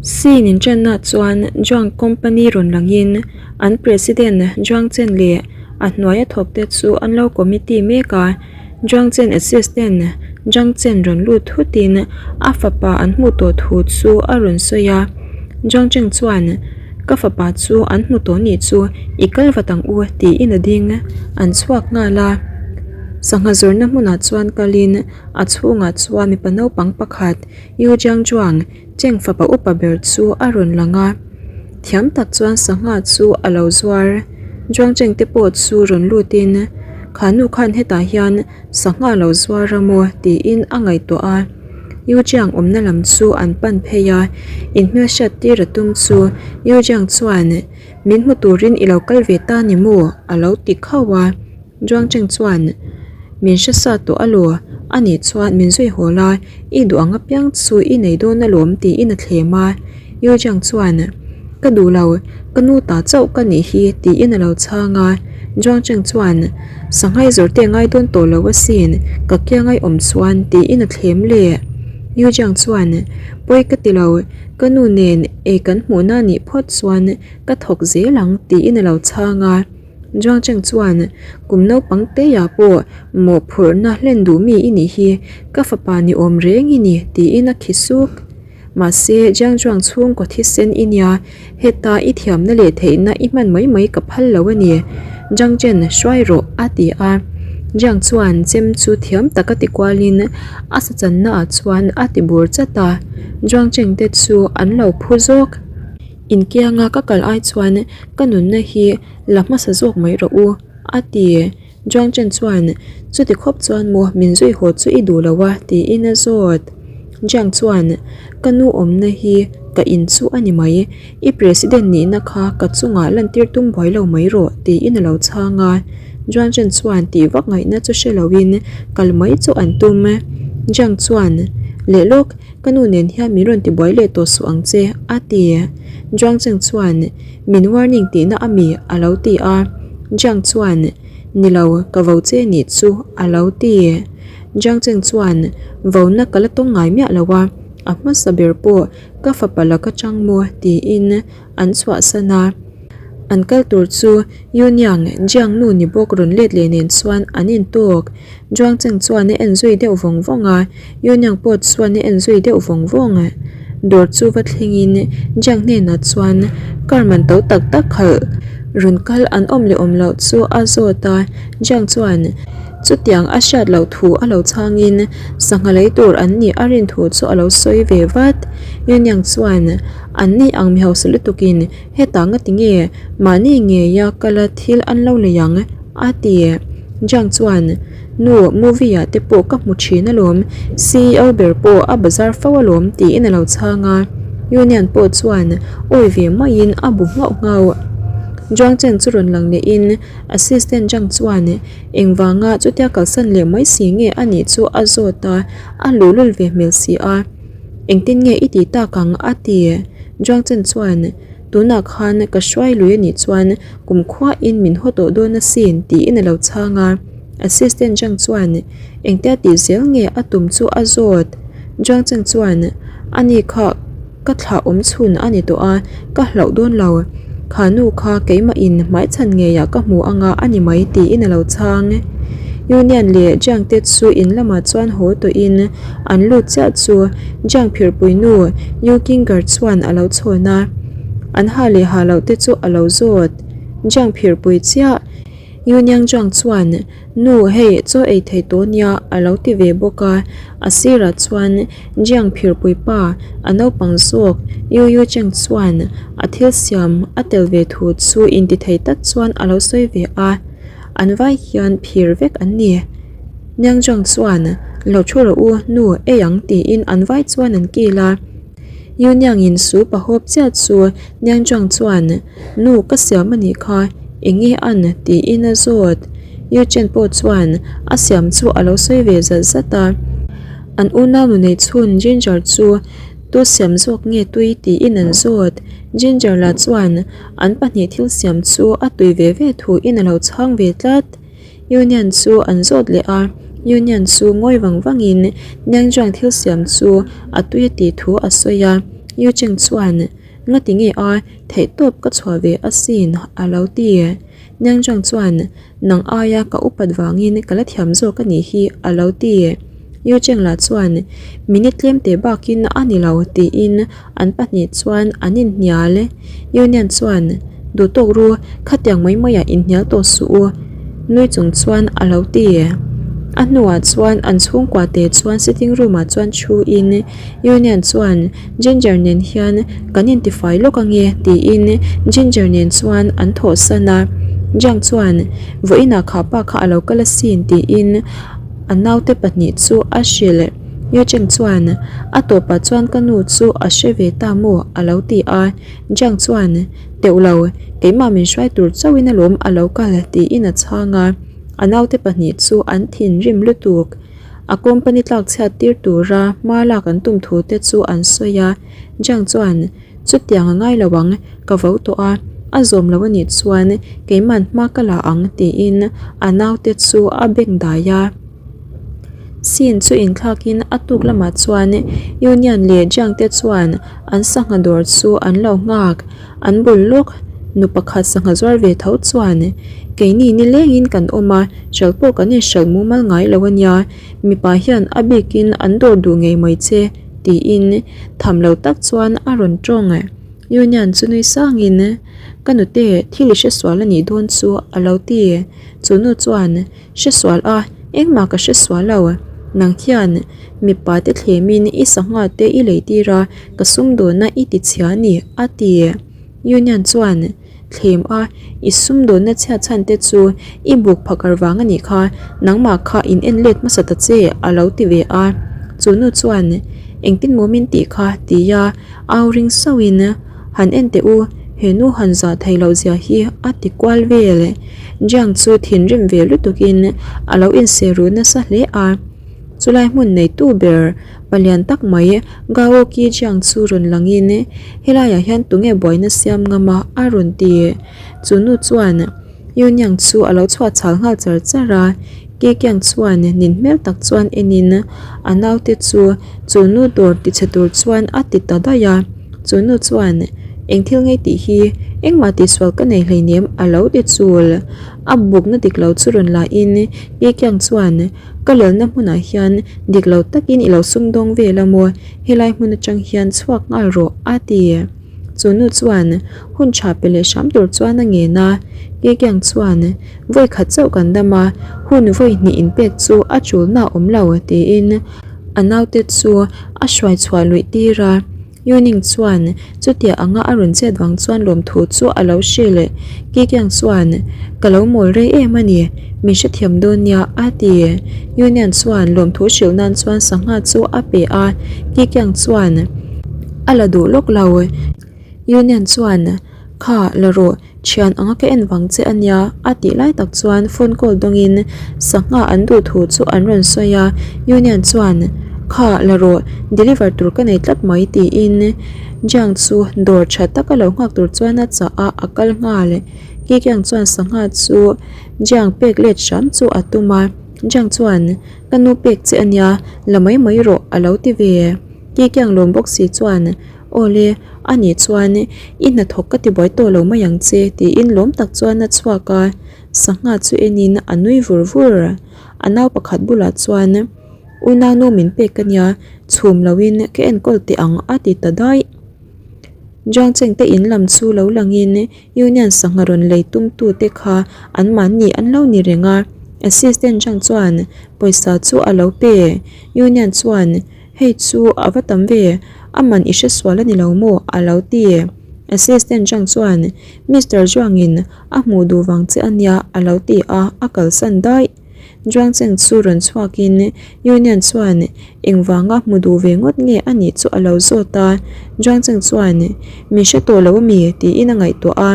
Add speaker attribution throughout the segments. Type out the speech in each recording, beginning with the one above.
Speaker 1: Scene inṭanna chuan Zhuang Company rawn langin an President Zhuang Chen leh a hnuaia thawkte chu an lo committee mek a, Zhuang Chen assistant Zhang Chen rawn lut thutin a fapa an hmuh tawh thu chu a rawn sawi a. Zhuang Cheng chuan, Ka fapa chu an hmu tawh nih chu i kal vat ang u tiin a ding an chhuak nghal a. Sangha zawrhna hmunah chuan kalin a chhungah chuan mipa naupang pakhat Yu Jiang Zhuang Cheng fapa upa ber chu a rawn lang a, thiam tak chuan sangha chu a lo zuar. Zhuang Cheng te pawh chu rawn lutin, Kha nu khan hetah hian sangha a lo zuar a maw? tiin a ngaihtuah a. Yu Jiang awmna lam chu an pan phei a, inhmelhriat tir a tum chu Yu Jiang chuan, Min hmu turin i lo kal ve ta ni maw? a lo ti khauh a. Zhuang Cheng chuan, Min hre sa tawh alaw, a nih chuan min zui haw la, i duh ang apiang chu i nei dawn alawm tiin a thlem a. Yu Jiang chuan, Ka duh lo, ka nu ta chauh ka nih hi tiin a lo chhang a. Zhuang Cheng chuan, Sanghai zawrte ngai dawn tawh lo asin, ka kiangai awm chuan tiin a thlem leh. Yu Jiang chuan, Pawi ka ti lo, ka nu nen ei kan hmuhna nih phawt chuan ka thawk zel ang tiin a lo chhang a. Zhuang Cheng chuan, Kum naupang teia pawh mawhphurhna hlen duh mi i nih hi, ka fapa ni awm reng i ni, tiin a khi suk. Mahse, Jiang Zhuang chhungkaw thisen i nia, heta i thiamna leh theihna i hman mai mai ka phal lo a ni, Zhang Chen, hruai rawh, a ti a. Jiang chuan chem chu thiam taka ti kualin a sachanna ah chuan a ti bur chat a, Zhuang Cheng te chu an lo phu zawk. Inkianga ka kal ai chuan ka nunna hi la hmasa zawk mai rawh u, a ti. Zhuang Chen chuan, Chuti khawp chuan maw min zui haw chu i duh lo a? tiin a zawt. Jiang chuan, Ka nu awmna hi ka in chu a ni mai, i president nihna kha ka chungah lantir tum buai lo mai rawh, tiin a lo chhang a. Zhuang Chen chuan tih vak ngaihna chu hre loin kal mai chu an tum. Jiang chuan, Leh lawk, Ka nu nen hian min rawn tibuai leh tawh suh ang che, a ti. Zhuang Cheng chuan, Min warning tihna a mi? a lo ti a. Jiang chuan, Ni lo, ka vo che nih chu, a lo ti. Zhuang Cheng chuan, Vona ka la tawng ngai miah lo a, a hmasa ber pawh ka fapa la ka chang maw? tiin an chhuahsan a. An kal tur chu Yu Niang, Jiang nu ni bawk rawn let leh nen chuan an intawk. Zhuang Cheng chuan a en zui deuh vawng vawng a, Yu Niang pawh chuan a en zui deuh vawng vawng. Dawr chu va thlengin Jiang hnenah chuan car man to tak tak khalh rawn kal an awm leh awm loh chu a zawt a, Jiang chuan chutiang a hriat loh thu a lo chhangin sangha lei tur an nih a rin thu chu a lo sawi ve vat. Yu Niang chuan An ni ang mi hausa lutukin hetah nga tinge mahni ngeia kala thil an lo lei ang? a ti. Jiang chuan, Nu, movie ah te pawh ka hmu thin alawm, ceo ber pawh a bazar fo alawm tiin a lo chhang a. Union pawh chuan awi ve maiin a bu nghauh nghauh. Jiang Chen chu rawn lang lehin assistant Jiang chuan engvanga chutia kalsan leh mai si nge a nih chu a zawt a, a luhlul ve hmel si a. Engtin nge i tih tak ang? a ti. Zhuang Chen chuan, Tunah khan ka hruai lui a nih chuan kum khuain min haw tawh dawn asin tiin a lo chhang a. Assistant Zhang chuan engtia tih zel nge a tum chu a zawt. Zhuang Chen chuan, Ani kha ka thlah awm chhun a ni tawh a, ka hlauh dawn lo. Kha nu kha keimahin hmaichhan ngeiah ka hmu anga a ni mai tiin a lo chhang. Union leh Jiang te chu in lamah chuan haw tawhin an lut chiah chu Jiang phirpui nu Yu Kinger chuan a lo chhawn a, an ha leh ha loh te chu a lo zawt. Jiang phirpui chiah Yu Niang Jiang chuan Nu hei chaw ei thei tawh nia a lo ti ve bawk a, a sirah chuan Jiang phirpui pa a naupang zawk Yu Yu Cheng chuan a thil siam a tel ve thu chu intithei tak chuan a lo sawi ve a, an vai hian phir vek an ni. Niang Jiang chuan lo thu rawh u nu ei ang tiin an vai chuan an kil a, Yu Niang in soup a hawp chiah chu Niang Jiang chuan Nu ka siam a nih kha, eng nge an? tiin a zawt. Yu Chen pawh chuan a siam chu a lo sawi ve zat zat a. An unau nu nei chhun Ginger chu tu siam zawk nge tui tiin an zawt. Ginger lah chuan an pahnih thil siam chu a tui ve ve thuin a lo chhang ve tlat. Union chu an zawt leh a, Union chu ngawi vang vangin Niangzhuang thil siam chu a tui a tih thu a sawi a. Yu Cheng chuan, Ngati nge a, theihtawp ka chhuah ve asin, a lo ti. Niang Zhang chuan, Nang aia ka upat vangin ka la thiam zawk a nih hi, a lo ti. Yu Cheng lah chuan, Minute tlem teh bakin a ni lo, tiin an pahnih chuan an inhnial. Yu Nian chuan, Duh tawk ru, khatiang mai maiah inhnial tawh suh u, nui chung chuan a lo ti. A hnuah chuan an chhungkua te chuan sitting room ah chuan thu in Yu Nian chuan, Ginger nen hian kan intifai lawk ange tiin Ginger nen chuan an thawhsan a, Jiang chuan vawiinah kha pa kha a lo kal asin tiin a naute pahnih chu a hrilh. Yu Cheng chuan a tawpah chuan ka nu chu a hre ve ta maw a lo ti a, Jiang chuan teuh lo keimah min hruai tur chauhin alawm a lo kal tiin a chhang a, a naute pahnih chu an thinrim lutuk. A company tlak chhiat tir tura hma lak an tum thu te chu an sawi a, Jiang chuan, Chutiang a ngai lo ang, ka vo tawh a, a zawm lo a nih chuan keiman hma ka la ang tiin a naute chu a beng dai a. Scene chu inthlakin a tuk lamah chuan Union leh Jiang te chuan an sangha dawr chu an lo nghak. An bul lawk, nu pakhat sangha zuar ve tho chuan, Keini nilengin kan awm a, hralh pawh kan inhralh mumal ngai lo a nia, mipa hian a bikin an dawr duh ngei mai che, tiin tham lo tak chuan a rawn tawng. Union chu nui sangin, Ka nute, thil i hresual a nih dawn chu, a lo ti. Chu nu chuan, Hresual a, engmah ka hresual lo. Nang hian mipa te thlemin i sangha te i lei tir a, ka sumdawnna i ti chhia a ni, a ti. Union chuan, Thlem a, i sumdawnna chhiat chhan te chu i buk phakar vang a nih kha, nangmah kha in en let hmasa ta che, a lo ti ve a. Chu nu chuan, Engtin maw min tih kha? ti a, au ring sauhin, Han en teh u, he nu han zah thei loh zia hi a ti kual vel. Jiang chu thinrim ve lutukin a lo inse ru nasa hle a. Chulai hmun neitu ber palian tak mai Gao Ki Jiang chu rawn langin helaiah hian tunge buaina siam ngam a a rawn ti. Chu nu chuan Yuniang chu a lo chhuah chhal nghal char char a, Ki Kiang chuan nin hmel tak chuan enin a naute chu chu nu dawr tichhe tur chuan a ti ta daih a. Chu nu chuan eng thil ngei tih hi engmah tihsual ka nei hleinem a lo ti chul. A bukna dik lo chu rawn la in Ki Kiang chuan ka lalna hmunah hian dik lo takin i lo sumdawng vel a maw helai hmun atang hian chhuak nghal rawh a ti. Chu nu chuan hun tha pe leh hram tur chuan a ngen a, Kekiang chuan vawi khat chauh kan dam a, hun vawi hnih inpek chu a tulna a awm lo tiin a naute chu a hruai chhuah luih tir a. Yuning chuan chutia anga a rawn chet vang chuan lawmthu chu a lo hrilh. Kekiang chuan ka lo mawl rei em a ni, min hrethiam dawn nia a ti. Yunian chuan lawmthu hrilh nan chuan sangha chu a pe a, Kekiang chuan A la duh lawk lo. Union chuan, Kha, la rawh, thian anga ka en vang che a nia, a tih lai tak chuan phone call dawngin sangha an duh thu chu an rawn sawi a. Union chuan, Kha, la rawh, deliver tur ka nei tlat mai tiin Jiang chu dawr tha taka lo nghak tur chuan a chah a, a kal nghal. Kikiang chuan sangha chu Jiang pek let hram chu a tum a. Jiang chuan, Ka nu pek che a nia, la mai mai rawh, a lo ti ve. Kikiang lawm bawk si chuan, Aw le, a nih chuan i hnathawk ka ti buai tawh lo mai ang che tiin lawm tak chuan a chhuak a, sangha chu enin a nui vur vur. A nau pakhat bulah chuan, Unau nu min pek ka nia, chhum loin ka enkawl teh ang a ti ta daih. Jiang Cheng te in lam chu lo langin Union sangha rawn lei tumtute kha anmahni an lo ni reng a, Assistant Jiang chuan pawisa chu a lo pe. Union chuan. Hei chu a va tam ve, a man i hre sual a ni lo maw? a lo ti. Assistant Zhang chuan Mister Zhuangin a hmuh duh vang che a nia a lo ti a, a kalsan daih. Zhuang Cheng chu rawn chhuakin Union chuan engvanga hmu duh ve ngawt nge a nih chu a lo zawt a. Zhuang Cheng chuan min hre tawh lo ami? tiin a ngaihtuah a.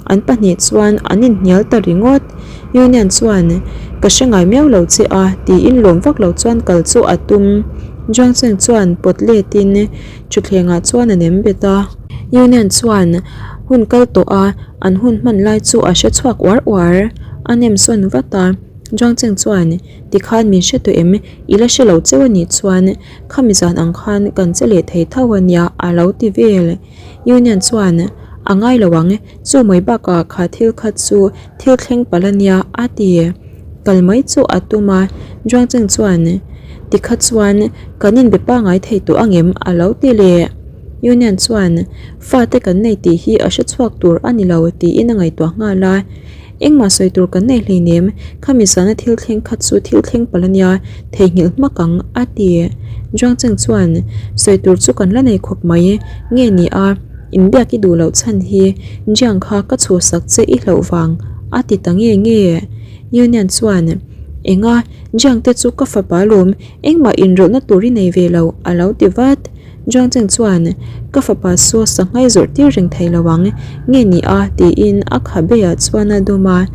Speaker 1: An pahnih chuan an inhnial ta ringawt. Union chuan, Ka hre ngai miau lo che a, tiin lawm vak lo chuan kal chu a tum. Johnson chuan pawt letin thutthlengah chuan a nem bet a. Union chuan hun kal tawh a, an hun hman lai chu a hre chhuak uar uar. A nem sawn vat a. Zhuang Cheng chuan, Tikhan min hre tawh em? I la hre lo cheu a nih chuan khami zan ang khan kan che leh thei tho a nia a lo ti vel. Union chuan, A ngai lo ang, chu mai bakah kha thil kha chu thil thleng palh a nia a ti. Kal mai chu a tum a, Zhuang Cheng chuan, Tikha chuan kan inbe pangai thei tawh angem? a lo ti leh. Union chuan, Fate kan nei tih hi a hre chhuak tur a ni lo tiin a ngaihtuah nghal a. Engmah sawi tur kan nei hleinem, khami zana thil thleng kha chu thil thleng palh a nia, theihnghilh hmak ang, a ti. Zhuang Cheng chuan, Sawi tur chu kan la nei khawp mai, nge ni a, inbiak i duh loh chhan hi Jiang kha ka chhuhsak che i hlauh vang, a ti ta nge nge. Union chuan, Enga, Jiang te chu ka fapa lawm, engmah inrawlhna tur i nei ve lo, a lo ti vat. Zhuang Cheng chuan, Ka fapa saw sanghai zawrh tir reng thei lo ang, nge ni a? tiin a khabeah chuan a dawm a.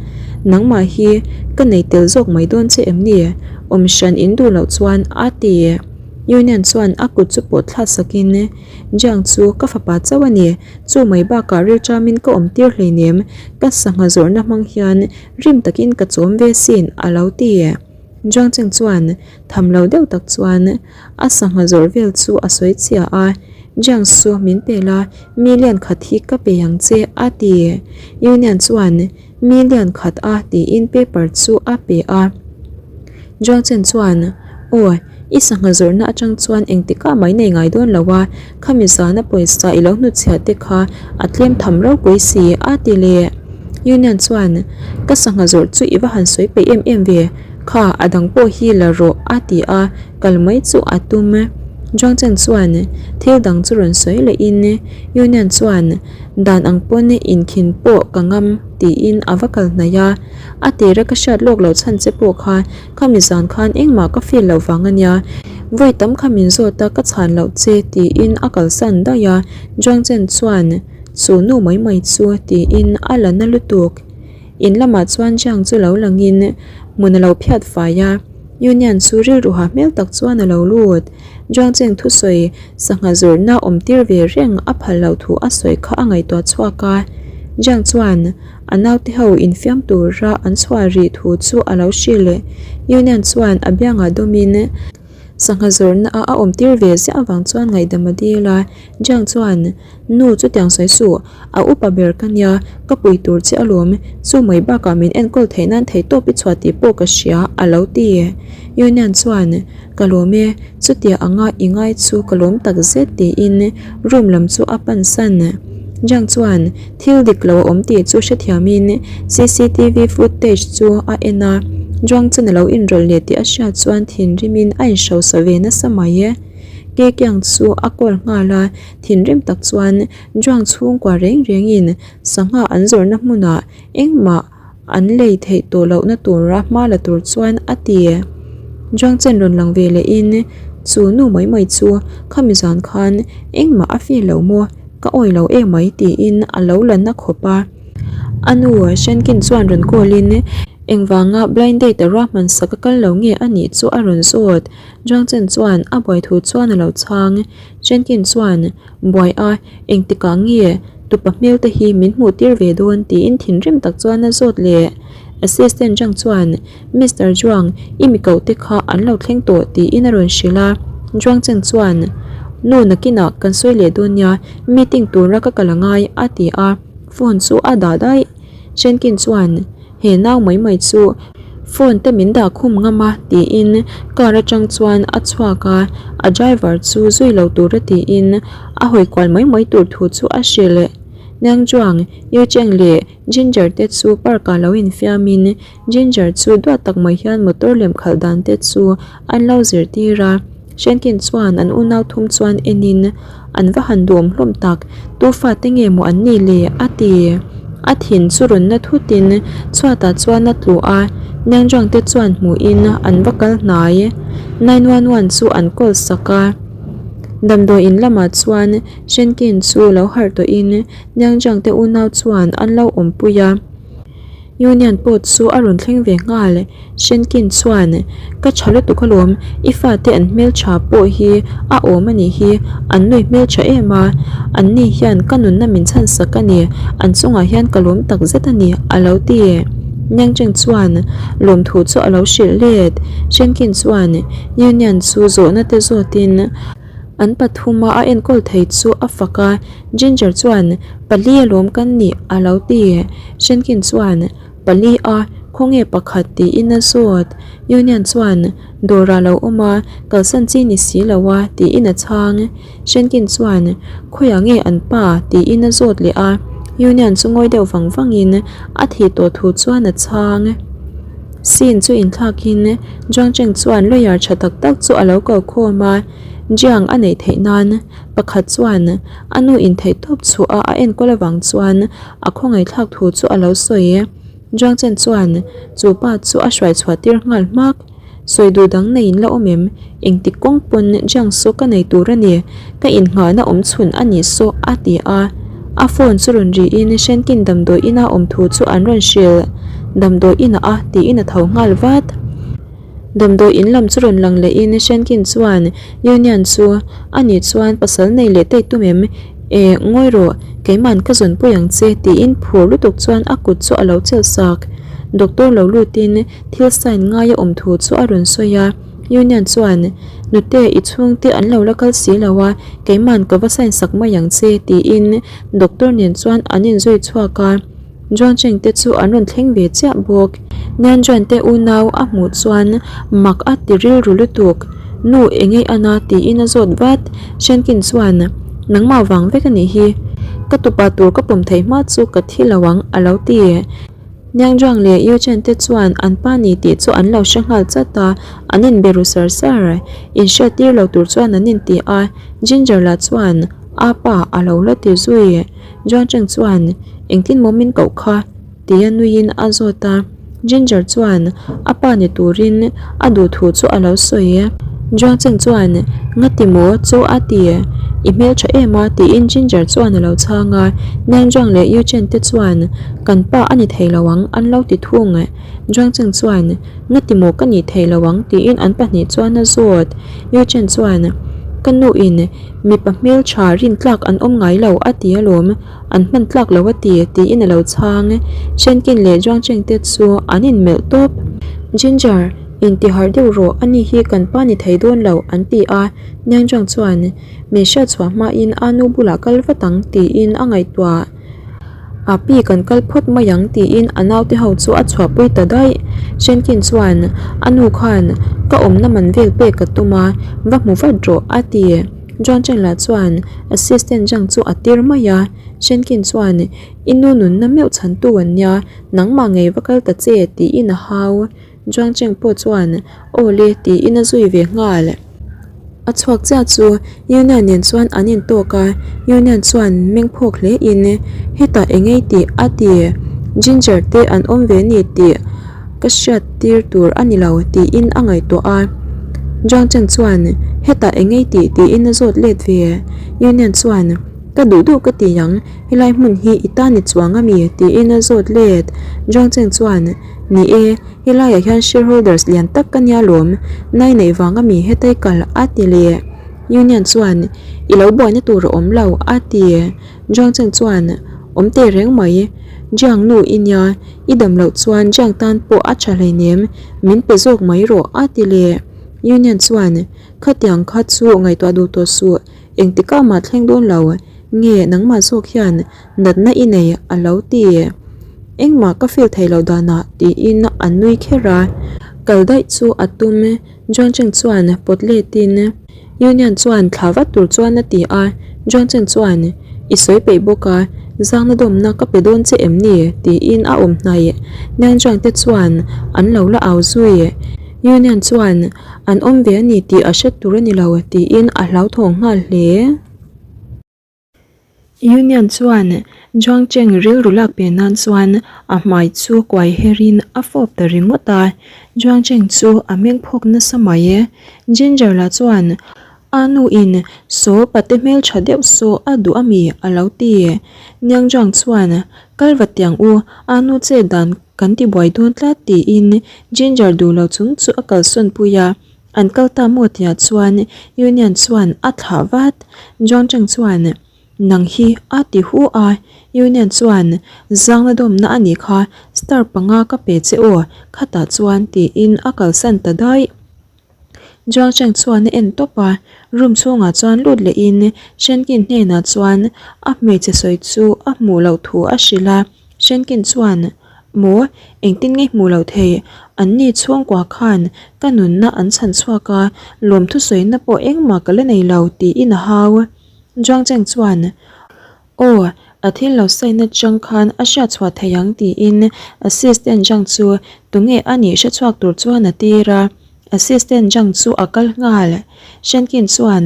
Speaker 1: Nangmah hi ka nei tel zawk mai dawn che em ni? Awm hran in duh loh chuan a ti. Union chuan a kut chu pawh thlak sakin, Jiang chu ka fapa chauh a ni, chu mai bakah rilṭamin ka awm tir hleinem, ka sangha zawrhna hmang hian rim takin ka chawm ve sin, a lo ti. Zhuang Cheng chuan tham lo deuh tak chuan a sangha zawrh vel chu a sawi chhia a, Jiang Su min pe la, million khat hi ka pe ang che a ti. Union chuan million khat a tiin paper chu a pe a. Zhuang Chen chuan, Aw, i sangha zawrhna atang chuan engtikah mai nei ngai dawn lo a, khami zana pawisa i lo hnutchhiah te kha a tlem tham ropui si a ti leh. Union chuan, Ka sangha zawrh chu i va han sawi peih em em ve, kha a dang pawh hi la rawh a ti a, kal mai chu a tum. Zhuang Chen chuan thil dang chu rawn sawi lehin Union chuan, Dan ang pawn inkhin pawh ka ngam tiin a va kal hnaih a, a tira ka hriat lawk loh chhan che pawh kha khami zan khan engmah ka feel loh vang a nia, vawi tam kha min zawt a ka chhan loh che tiin a kalsan daih a, Zhuang Chen chuan, Chu nu mai mai chu tiin a la na lutuk. In lamah chuan Jiang chu lo langin hmun a lo phiat fai a, Union chu rilru ha hmel tak chuan a lo lut. Jiang Cheng thusawi sangha zawrhna awm tir ve reng a phal loh thu a sawi kha a ngaihtuah chhuak a. Jiang chuan a naute ho infiam tura an chhuah rih thu chu a lo hrilh. Union chuan a biangah dawmin sangha zawrhna a awm tir ve ziah avang chuan ngaihdam a dil a. Jiang chuan Nu, chutiang sawi suh, a upa ber ka nia, ka pui tur che alawm, chu mai bakah min enkawl theih nan thei tawp i chhuah tih pawh ka hria, a lo ti. Union chuan, Ka lawm e, chutia anga i ngai chu ka lawm tak zet tiin room lam chu a pan san. Jiang chuan thil dik lo a awm tih chu hrethiamin cctv footage chu a en a, Zhuang chuan a lo inrawlh leh tih a hriat chuan thinrimin a inhrosa ve nasa mai. Kekiang chu a call nghal a. Thinrim tak chuan Zhuang chhungkua reng rengin sangha an zawrhna hmunah engmah an lei theih tawh lohna tura hma la tur chuan a ti. Zhuang chen rawn lang ve lehin chu nu mai mai chu khami zan khan engmah a feel lo maw, ka awi lo emai tiin a lo la na khawp a. A nu Shenkin chuan rawn call in engvanga blind date a ruahman sak a kal lo nge a nih chu a rawn zawt. Zhuang chen chuan a buai thu chuan a lo chhang. Jenkins chuan, Buai a, engtikah nge tupa hmel te hi min hmuh tir ve dawn? tiin thinrim tak chuan a zawt leh. Assistant Zhang chuan, Mister Zhuang, i mi koh te kha an lo thleng tawh tiin a rawn hrilh a. Zhuang Cheng chuan, Nu nakinah kan sawi leh dawn nia, meeting tura ka kal angai a ti a, phone chu a dah daih. Jenkins chuan, He nau mai mai chu phone te min dah khum ngam a tiin car atang chuan a chhuak a, a driver chu zui lo tura tiin a hawi kual mai mai tur thu chu a hrilh. Niang Zhuang, Yu Cheng leh Ginger te chu park ah lo infiam in Ginger chu duat tak mai hian motor lem khalh dan te chu an lo zirtir a. Shenkin chuan an unau thum chuan enin an va han duhawm hlawm tak, tu fate nge maw an nih le? a ti. A thin chu rawn na thutin chhuatah chuan a tlu a, Niangzhuang te chuan hmuhin an va kal hnai. 911 chu an call sak a. Damdawiin lamah chuan Shenkin chu lo harh tawhin Niangzhuang te unau chuan an lo awmpui a. Union pawh chu a rawn thleng ve nghal. Shenkin chuan, Ka tha lutuk alawm, i fate an hmeltha pawh hi a awm a nih hi, an nui hmeltha em a, an ni hian ka nunna min chhansak a ni, an chungah hian ka lawm tak zet a ni, a lo ti. Niangcheng chuan lawmthu chu a lo hrilh let. Shenkin chuan Union chu zawhna te zawtin an pathuma a enkawl thei chu a fak a, Ginger chuan pali alawm kan nih a lo ti. Shenkin chuan pali a khawnge pakhat tiin a zawt. Union chuan dawrah lo awm a, kalsan chi ni si lo a tiin a chhang. Shenkin chuan, Khawiah nge an pa? tiin a zawt leh a. Union chu ngawi deuh vang vangin a thih tawh thu chuan a chhang. Scene chu inthlakin Zhuang Cheng chuan lawyer tha tak tak chu a lo kal khawm a, Jiang a neih theih nan pakhat chuan a nu intheih tawp chhuah a a enkawl avang chuan a khawngaihthlak thu chu a lo sawi. Zhuang Chen chuan chu pa chu a hruai chhuah tir nghal hmak. Sawi duh dang nei in la awm em? Engtik kawng pawn Jiang saw ka nei tur a ni, ka innghahna awm chhun a nih saw a ti a. A phone chu rawn riin Shenkin damdawi ina awm thu chu an rawn hrilh. Damdawi inah a tiin a tho nghal vat. Damdawi in lam chu rawn lang lehin Shenkin chuan Union chu a nih chuan pasal nei leh tei tum em? E, ngawi rawh, keiman ka zawnpui ang che tiin phur lutuk chuan a kut chu a lo chelh sak. Doctor lo lutin Thil sign ngaia awm thu chu a rawn sawi a, Union chuan, Nute, i chhungte an lo la kal si lo a, keiman ka va sign sak mai ang che, tiin doctor nen chuan an inzui chhuak a. Juan Cheng te chu an rawn thleng ve chiah bawk. Nian Juan te unau a hmuh chuan mak a ti rilru lutuk. Nu, eng ei an a? tiin a zawt vat. Shenkin chuan, Nangmah vang vek a nih hi. Ka tupa tur ka pawm theih hma chu ka thi lo ang, a lo ti. Niangzhuang leh Yuchen te chuan an pa ni tih chu an lo hre nghal chat a, an inbe ru sar sar. Inhriat tir lo tur chuan an inti a, Ginger lah chuan a pa a lo la ti zui. Zhuangcheng chuan, Engtin maw min koh kha? tia nuiin a zawt a, Ginger chuan a pa ni turin a duh thu chu a lo sawi. Zhuangcheng chuan, Ngati maw chu a ti? I hmeltha em a? tiin Ginger chuan a lo chhang a, Niangzhuang leh Yuchen te chuan, Kan pa a ni thei lo ang an lo ti thung. Zhuangcheng chuan, Ngati maw ka nih thei lo ang? tiin an pahnih chuan a zawt. Yuchen chuan, Ka nu in mipa hmeltha rintlak an awm ngai lo a ti alawm. An hman tlak lo a ti, tiin a lo chhang. Shenkin leh Zhuangcheng te chu an inmelh tawp. Ginger, intiharh deuh rawh, ani hi kan pa ni thei dawn lo, an ti a. Niangzhuang chuan, Min hriat chhuah hmain a nu bulah kal vat ang, tiin a ngaihtuah. A pi kan kal phawt mai ang, tiin a naute ho chu a chhuahpui ta daih. Shenkin chuan, A nu khan ka awmna man vel pek ka tum a, va hmu vat rawh, a ti. John Chen lah chuan assistant Zhang chu a tir mai a, Shenkin chuan I nu nunna meuh chhantu an nia, nangmah ngei va kal ta che tiin a hau. Zhuang Cheng pawh chuan Aw le tiin a zui ve nghal. A chhuak chiah chu Union nen chuan an intawk a, Union chuan meng phawk hle in hetah eng ei tih a ti, Ginger te an awm ve ni tih ka hriat tir tur a ni lo tiin a ngaihtuah a. Zhuang Cheng chuan, Hetah eng ei tih? tiin a zawt let ve. Union chuan, Ka duh duh ka ti ang, helai hmun hi i ta ni chuang a mi? tiin a zawt let. Zhuang Cheng chuan, Ni e, helaiah hian shareholders lian tak ka nia lawm, nai neih vang a mi hetai kal a ti leh. Union chuan, I lo buaina tur a awm lo a ti. Zhuang Cheng chuan, Awm teh reng mai, Jiang nu i nia, i dam loh chuan Jiang tan pawh a tha hleinem, min pe zawk mai rawh a ti leh. Union chuan, Khatiang kha chu ngaihtuah duh tawh suh, engtikah mah thleng dawn lo, nge nangmah zawk hian natna i nei a lo ti. Engmah ka feel thei loh danah tiin a nui kher a, kal daih chu a tum. Zhuang Cheng chuan pawt letin Union chuan thla vat tur chuan a ti a, Zhuang Cheng chuan, I sawi peih bawk a, zangna dawmna ka pe dawn che em ni? tiin a awm hnaih. Niang Zhuang te chuan an lo la au zui. Union chuan, An awm ve a ni tih a hre tur a ni lo, tiin a hlauthawng nghal hle. Union chuan Zhuang Cheng rilru lak pe nan chuan a hmai chu kuai herin a fawp ta ringawt a, Zhuang Cheng chu a meng phawk nasa mai e. Ginger lah chuan a nu in saw pate hmeltha deuh saw a duh ami a lo ti. Niang Zhuang chuan kal va tiang u a nu che dan kan ti buai dawn tlat tiin Ginger duh lo chung chu a kalsawn pui a. An kal ta maw tihah chuan Union chuan a thlah vat. Zhuang Cheng chuan, Nang hi a ti hu a. Union chuan, Zangna dawmna a nih kha. Star panga ka pe che aw, khatah chuan tiin a kalsan ta daih. Zhuang Cheng chuan a en tawp a, room chhungah chuan lut lehin Shenkin hnenah chuan a hmeichhe sawi chu a hmuh loh thu a hrilh a, Shenkin chuan, Maw, engtin nge hmuh loh thei? Anni chhungkua khan ka nunna an chhan chhuak a, lawmthu sawina pawh engmah ka la nei lo tiin a hau. Zhuang Cheng chuan, Aw, a thil lo sign atang khan a hriat chhuah thei ang tiin Assistant Zhang chu tunge a nih hre chhuak tur chuan a tir a, Assistant Zhang chu a kal nghal. Shenkin chuan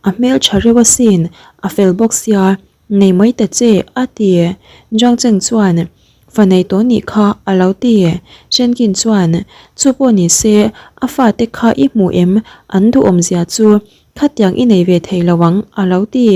Speaker 1: a hmel tha reuh asin, a fel bawk sia, nei mai ta che a ti. Zhang Cheng chuan fa nei tawh nih kha a lo ti. Shenkin chuan chu pawh ni se a fate kha i hmu em an duhawm zia chu Khatiang i nei ve thei lo ang, a lo ti.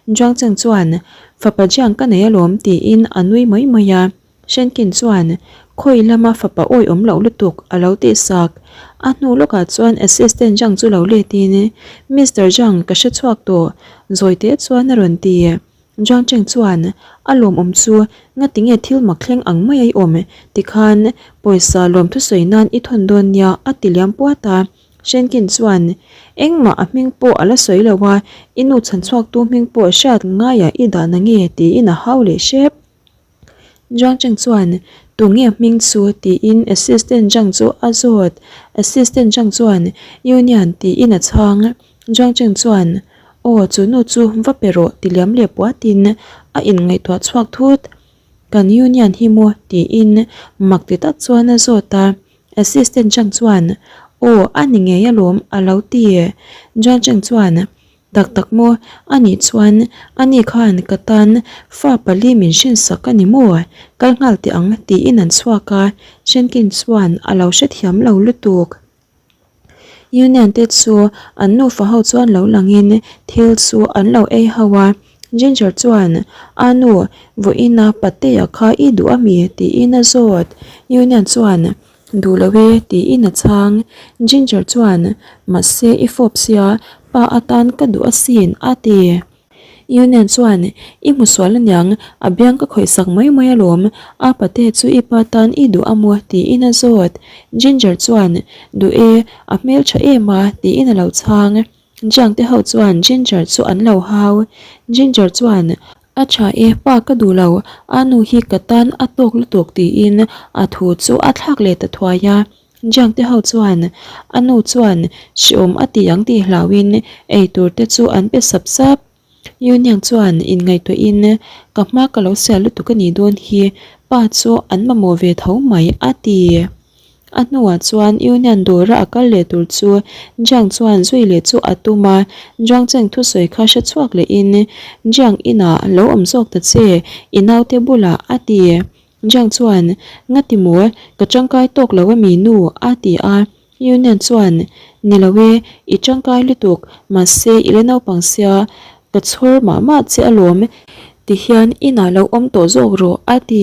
Speaker 1: Zhuang Cheng chuan, Fapa Jiang ka nei alawm, tiin a nui mai mai a. Shenkin chuan, Khawi lama fapa awi awm loh lutuk, a lo tih sak. A hnu lawkah chuan Assistant Zhang chu lo letin, Mister Zhang, ka hre chhuak tawh, zawi teh chuan a rawn ti. Zhuang Cheng chuan, A lawmawm chu, ngatinge thil mak thleng ang mai a i awm? Tikhan, pawisa lawmthu sawi nan i thawn dawn nia, a ti liam puat a. Shenkin chuan, Engmah a hming pawh a la sawi lo a, i nu chhanchhuaktu hming pawh hriat ngaiah i dah na nge? tiin a hau leh hrep. Zhuang Cheng chuan, Tunge hming chu? tiin Assistant Zhang chu a zawt. Assistant Zhang chuan, Union tiin a chhang. Zhuang Cheng chuan, Aw, chu nu chu va pe rawh ti liam leh puatin a inngaihtuah chhuak thut. Kan Union hi maw? tiin mak ti tak chuan a zawt a. Assistant Zhang chuan, Aw, a ni ngei alawm, a lo ti. Zhuang Cheng chuan, Tak tak maw? A nih chuan, ani khan ka tan fa pali min hrinsak a ni maw? Kal nghal teh ang, tiin an chhuak a. Shenkin chuan a lo hrethiam lo lutuk. Union te chu an nufa ho chuan lo langin thil chu an lo ei ho a. Ginger chuan, A nu, vawiina patea kha i duh a mi? tiin a zawt. Union chuan, Duh lo e, tiin a chhang. Ginger chuan, Mahse i fawp sia, pa atan ka duh asin, a ti. Union chuan, I hmu sual aniang, a biang ka khawih sak mai mai alawm, a pate chu i pa tan i duh a maw? tiin a zawt. Ginger chuan, Duh e, a hmel tha em a, tiin a lo chhang. Jiang te ho chuan Ginger chu an lo hau. Ginger chuan, A tha e, pa ka duh lo, a nu hi ka tan a tawk lutuk tiin a thu chu a thlak leh ta thuai a. Jiang te ho chuan a nu chuan hriawm a ti ang tih hlauhin ei tur te chu an pe sap sap. Yuniang chuan inngaihtuahin ka hma ka lo sial lutuk a nih dawn hi pa chu an mamawh ve tho mai a ti. A hnuah chuan Union dawra a kal leh tur chu Jiang chuan zui leh chu a tum a, Jiang Cheng thusawi kha hre chhuak lehin Jiang inah lo awm zawk ta che i naute bulah a ti. Jiang chuan, Ngati maw, ka tangkai tawk lo a mi nu? a ti a. Union chuan, Ni lo e, i tangkai lutuk, mahse i la naupang sia, ka chhawr mah mah che alawm, tihian inah lo awm tawh zawk rawh, a ti.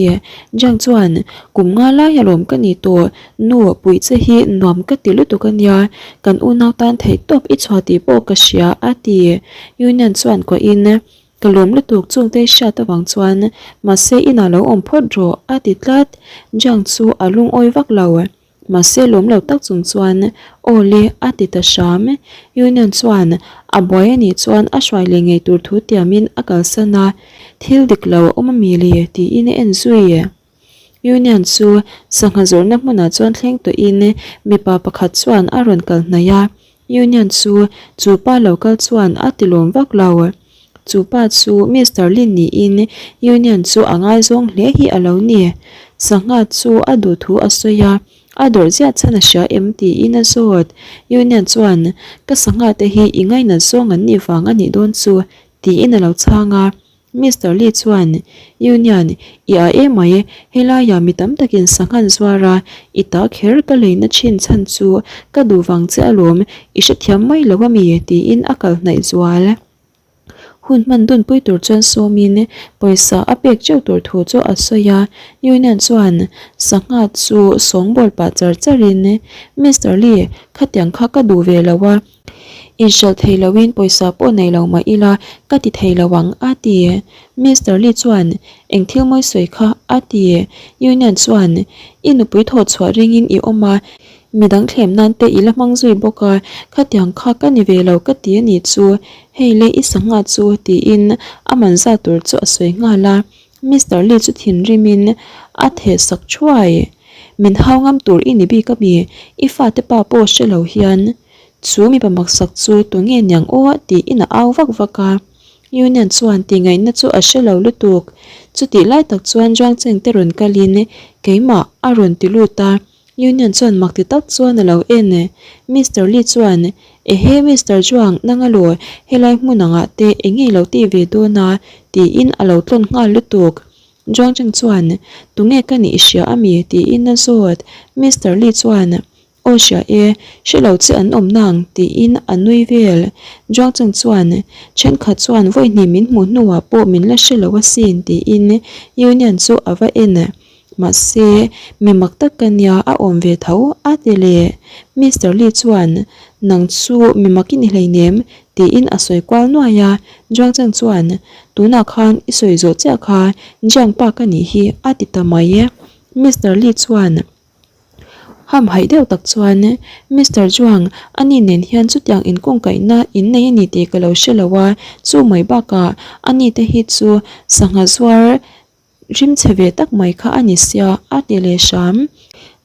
Speaker 1: Jiang chuan, Kum nga lai alawm ka ni tawh, nu puih che hi nuam ka ti lutuk a nia, kan unau tan theihtawp i chhuah tih pawh ka hria, a ti. Union chuan kuahin, Ka lawm lutuk chungte hriat avang chuan mahse inah lo awm phawt rawh a ti tlat. Jiang chu a lungawi vak lo. Mahse lawm lo tak chung chuan aw le a ti ta hram. Union chuan a buai a nih chuan a hruai leh ngei tur thu tiamin a kalsan a, thil dik lo a awm ami le tiin a en zui. Union chu sangha zawrhna hmunah chuan thleng tawhin mipa pakhat chuan a rawn kal hnaih a. Union chu chu pa lo kal chuan a ti lawm vak lo. Chu pa chu Mister Lin niin Union chu a ngaizawng hle hi a lo ni. Sangha chu a duh thu a sawi a, a dawrh ziah chhan a hria em tiin a zawt. Union chuan, Ka sangha te hi i ngainat zawng an nih vang a nih dawn chu, tiin a lo chhang a. Mister Lee chuan, Union, i a emai, helaiah mi tam takin sanghan zuar a, i ta kher ka leina thin chhan chu ka duh vang che alawm, i hrethiam mai lo ami? tiin a kal hnaih zual. Hun hman dunpui tur chuan sawmin pawisa a pek teuh tur thu chu a sawi a, Union chuan sangha chu sawngbawl pah char charin, Mister Lee, khatiang kha ka duh ve lo a. Inhralh thei loin pawisa pawh nei lo mah ila ka ti thei lo ang, a ti. Mister Lee chuan, Eng thil mawi sawi kha? a ti. Union chuan, I nupui thawh chhuah ringin i awm a, midang thlem nan te i la hmang zui bawk a, khatiang kha ka ni ve lo ka ti a nih chu, hei le i sangha chu, tiin a man zat tur chu a sawi nghal a. Mister Lee chu thinrimin a theh sak thuai. Min hau ngam tur i ni bik a mi? I fate pa pawh hre lo hian. Chu mipa maksak chu tunge niang aw tiin a au vak vak a. Union chuan tihngaihna chu a hre lo lutuk. Chutih lai tak chuan Zhuangcheng te rawn kalin keimah a rawn ti lut a. Union chuan mak ti tak chuan a lo en. Mister Lee chuan, Ehe Mister Zhuang, nang alaw, helai hmun angah te eng nge i lo tih ve dawn a? tiin a lo tlawn nghal lutuk. Zhuangcheng chuan, Tunge ka nih i hria ami? tiin a zawt. Mister Lee chuan, Aw hria e, hre lo che an awm nang, tiin a nui vel. Zhuangcheng chuan, Thenkhat chuan vawi hnih min hmuh hnuah pawh min la hre lo asin, tiin Union chu a va en. Mahse, mi mak tak ka nia, a awm ve tho, a ti leh. Mister Lee chuan, Nang chu mi mak i ni hleinem, tiin a sawi kual nuai a. Zhuangcheng chuan, Tunah khan i sawi zawh chiah kha, Jiang pa ka nih hi, a ti ta mai. Mister Lee chuan. Hamhaih deuh tak chuan Mister Zhuang, ani nen hian chutiang inkungkaihna in nei a ni tih ka lo hre lo a, chu mai bakah ani te hi chu sangha zuar rimchhe ve tak mai kha a ni sia a ti leh hram.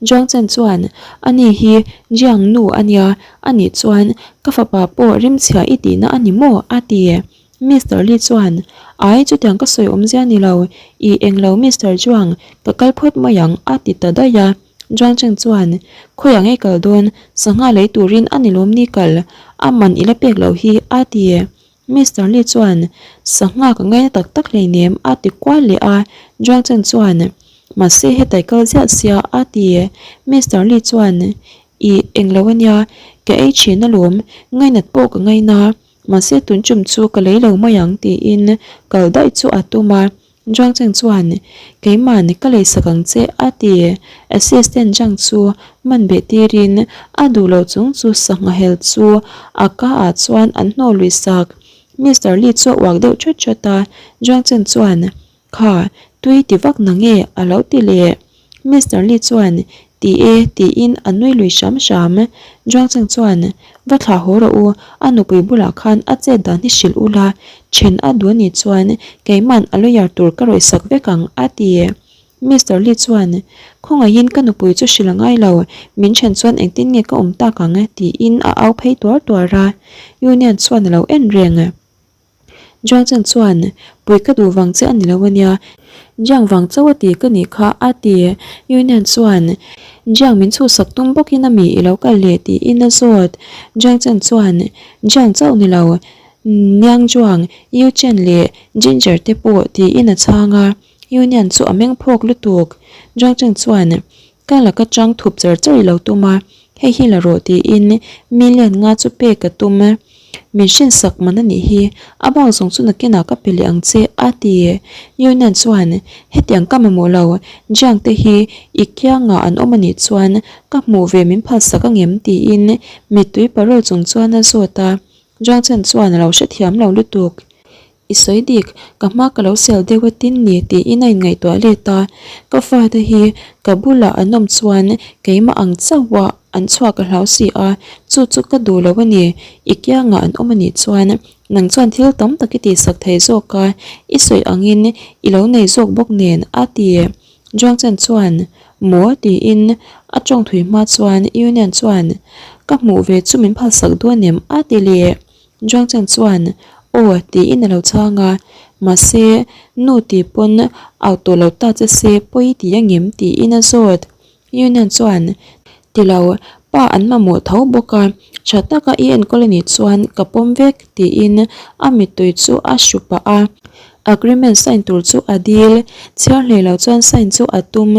Speaker 1: Zhuang Chen chuan ani hi Jiang nu a nia, anih chuan ka fapa pawh rimchhia i tihna a ni maw? a ti. Mister Lee chuan, Ai, chutiang ka sawi awmzia ni lo, i englo Mister Zhuang, ka kal phawt mai ang, a ti ta daih a. Zhuang Cheng chuan, Khawiah nge kal dawn, sangha lei turin a ni lawm ni kal, a man i la pek loh hi, a ti. Mister Lee chuan, Sangha ka ngaina tak tak hleinem, a ti kual leh a. Zhuang Cheng chuan, Mahse hetai kal ziah sia, a ti. Mister Lee chuan, I englo ania, ka ei thin alawm, ngainat pawh ka ngaina. Mahse tun chum chu ka lei lo mai ang tiin kal daih chu a tum a, Zhuang Cheng chuan Keiman ka lei sak ang che a ti. Assistant Zhang chu man beh tirin a duh loh chung chu sangha hel chu a ka ah chuan an hnawh lui sak. Mister Li chu a uak deuh thawt thawt a, Zhuang Cheng chuan Kha, tui ti vak na nge a lo ti leh. Mister Lee chuan, Ti e, tiin a nui lui hram hram. Zhuang Cheng chuan, Va thlah haw rawh u, a nupui bulah khan a chet dan hi hrilh ula, then a duh anih chuan keiman a lawyer tur ka rawih sak vek ang, a ti. Mister Lee chuan, Khawngaihin ka nupui chu hrilh a ngai lo, min then chuan engtin nge ka awm tak ang, tiin a au phei tuar tuar a. Union chuan a lo en reng. Johnson chuan, Pui ka duh vang che a ni lo a nia, Jiang vang chauh a ti ka nih kha, a ti. Union chuan, Jiang min chhuhsak tum bawkin a mi i lo kal leh tiin a zawt. Johnson chuan, Jiang chauh ni lo, Niang Zhuang, Yu Chen leh Ginger te pawh tiin a chhang a. Union chu a meng phawk lutuk. Johnson chuan, Ka laka chang thup char char i lo tum a, hei hi la rawh tiin million nga chu pek a tum. Min hrinsak man a nih hi, a bak zawng chu nakinah ka pe leh ang che a ti. Union chuan, Hetiang ka mamawh lo, Jiang te hi i kiangah an awm a nih chuan ka hmuh ve min phalsak angem tiin mittui parawl chung chuan a zawt a. Jiang Chen chuan a lo hrethiam lo lutuk. I sawi dik, ka hma ka lo sel deuh a tin ni tiin a inngaihtuah let a, ka fate hi ka bulah an awm chuan keimah ang chauh a an chhuak ka hlau si a, chu chu ka duh lo a ni, i kiangah an awm a nih chuan nang chuan thil tam tak i tihsak thei zawk a, i sawi angin i lo nei zawk bawk nen a ti. Zhuang Chen chuan maw tiin a tawng thui hma chuan Union chuan ka hmuh ve chu min phalsak dawn em a ti leh. Zhuang Cheng chuan, Aw, tiin a lo chhang a, mahse, nu tih pawn au tawh lo ta che se pawi ti angem tiin a zawt. Union chuan, Ti lo, pa an mamawh tho bawk a, tha taka i enkawl anih chuan ka pawm vek, tiin a mittui chu a hru pah a. Agreement sign tur chu a dil, chhiar hlei lo chuan sign chu a tum.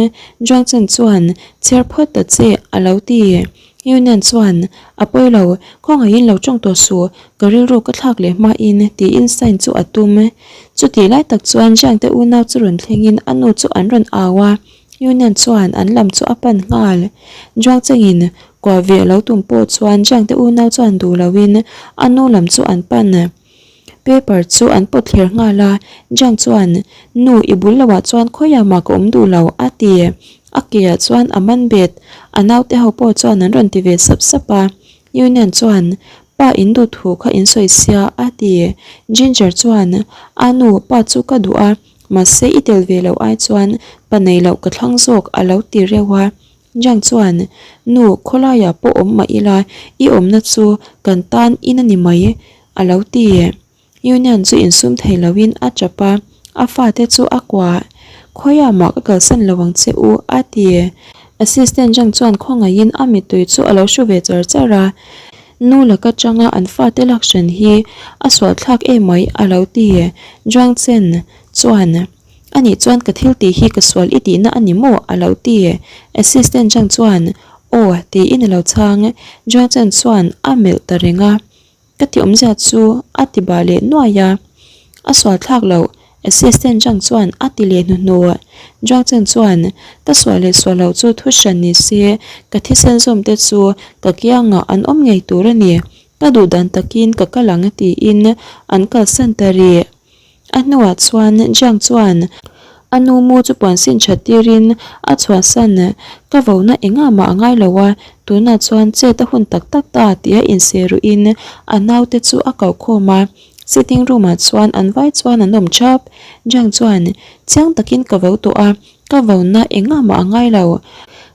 Speaker 1: Zhuang Cheng chuan, Chhiar phawt ta che, a lo ti. Union chuan, A pawi lo, khawngaihin lo tawng tawh suh, ka rilru ka thlak leh hmain, tiin sign chu a tum. Chutih lai tak chuan Jiang te unau chu rawn thlengin a nu chu an rawn au a, Union chuan an lam chu a pan nghal. Jiang Chengin, Kuah ve a lo tum pawh chuan Jiang te unau chuan duh loin a nu lam chu an pan. Paper chu an pawt thler nghal a, Jiang chuan, Nu, i bul loah chuan khawiah mah ka awm duh lo, a ti. A keah chuan a man bet. A naute ho pawh chuan an rawn ti ve sap sap a. Union chuan, Pa in duh thu kha in sawi sia, a ti. Ginger chuan, A nu, pa chu ka duh a, mahse i tel ve loh ai chuan pa nei loh ka thlang zawk, a lo ti reuh a. Jiang chuan, Nu, khawlaiah pawh awm mah ila, i awmna chu kan tan in a ni mai, a lo ti. Union chu insum thei loin a tap a, a fate chu a kuah. Khawiah mah ka kalsan lo ang che u, a ti. Assistant Jiang chuan khawngaihin a mittui chu a lo hru ve char char a, Nu laka tanga an fate lak hran hi a sualthlak emai, a lo ti. Jiang Chen chuan. Anih chuan ka thil tih hi ka sual i tihna a ni maw? a lo ti. Assistant Zhang chuan, Aw, tiin a lo chhang. Zhang Chen chuan a melh ta reng a, Ka ti awmzia chu a ti bah leh nuai a. A sual thlak loh, Assistant Zhang chuan a ti leh hnuhnuh. Zhang Chen chuan, Ka sual leh sual loh chu thu hran ni se, ka thisen zawm te chu ka kiangah an awm ngei tur a ni. Ka duh dan takin ka kal ang tiin an kalsan ta rih. A hnuah chuan Jiang chuan a nu mu chu puan sin that tirin a chhuahsan, Ka vona engah mah a ngai lo a, tunah chuan chet a hun tak tak ta tia inseh ruhin a naute chu a koh khawm a. Sitting room ah chuan an vai chuan an awm thap. Jiang chuan, Chiang takin ka vo tawh a, Ka vauna engah mah a ngai lo.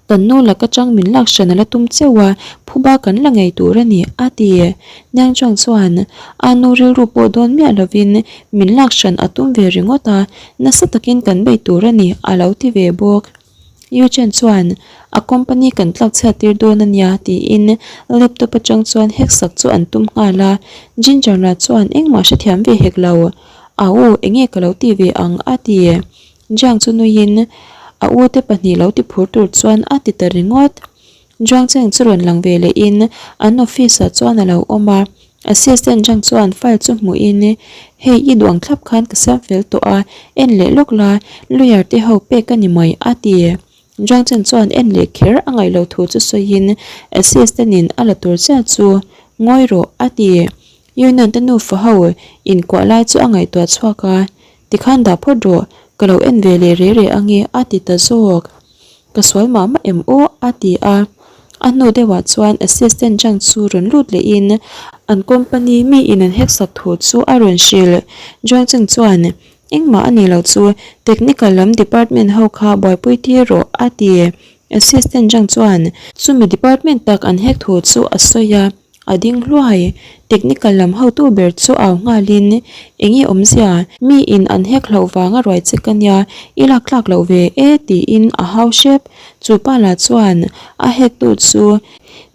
Speaker 1: Kan nu laka chang min lak hran a la tum cheu a, phuba kan la ngei tur a ni, a ti. Niang Chuang chuan a nu rilru pawh dawn miah lovin min lak hran a tum ve ringawt a, nasa takin kan bei tur a ni, a lo ti ve bawk. Yu Chen chuan a company kan tlak chhiat tir dawn a nia tiin laptop atang chuan hack sak chu an tum nghal a, Ginger lah chuan engmah hrethiam ve hek lo. Au, enge ka lo ti ve ang, a ti. Jiang chu nuiin a u te pahnih lo ti phur tur chuan a ti ta ringawt. Jiang Cheng chu rawn lang ve lehin an office ah chuan a lo awm a, assistant Jiang chuan file chu hmuhin hei i duang thlap khan ka siam fel tawh a, en leh lawk la, lawyer te ho pek a ni mai a ti. Jiang Cheng chuan en leh kher a ngaih loh thu chu sawiin assistant in a la tur chiah chu ngawi rawh a ti. Union te nufa ho inkuah lai chu a ngaihtuah chhuak a. Tikhan dah phawt rawh, ka lo en ve leh re re ange a ti ta zawk. Ka sual mah mah em aw a ti a. A hnu deuhah chuan assistant Zhang chu rawn lut lehin an company mi in an hack sak thu chu a rawn hrilh. Zhuang Cheng chuan, Engmah a ni lo chu, technical lam department ho kha buaipui tir rawh a ti. Assistant Zhang chuan chumi department tak an hack thu chu a sawi a. A ding hluai. Technical lam hotu ber chu au nghalin, Enge awmzia? Mi in an hek hlauh vanga ruai che ka nia, i lak tlak loh ve e tiin a hau hrep. Chu pa lah chuan a hektu chu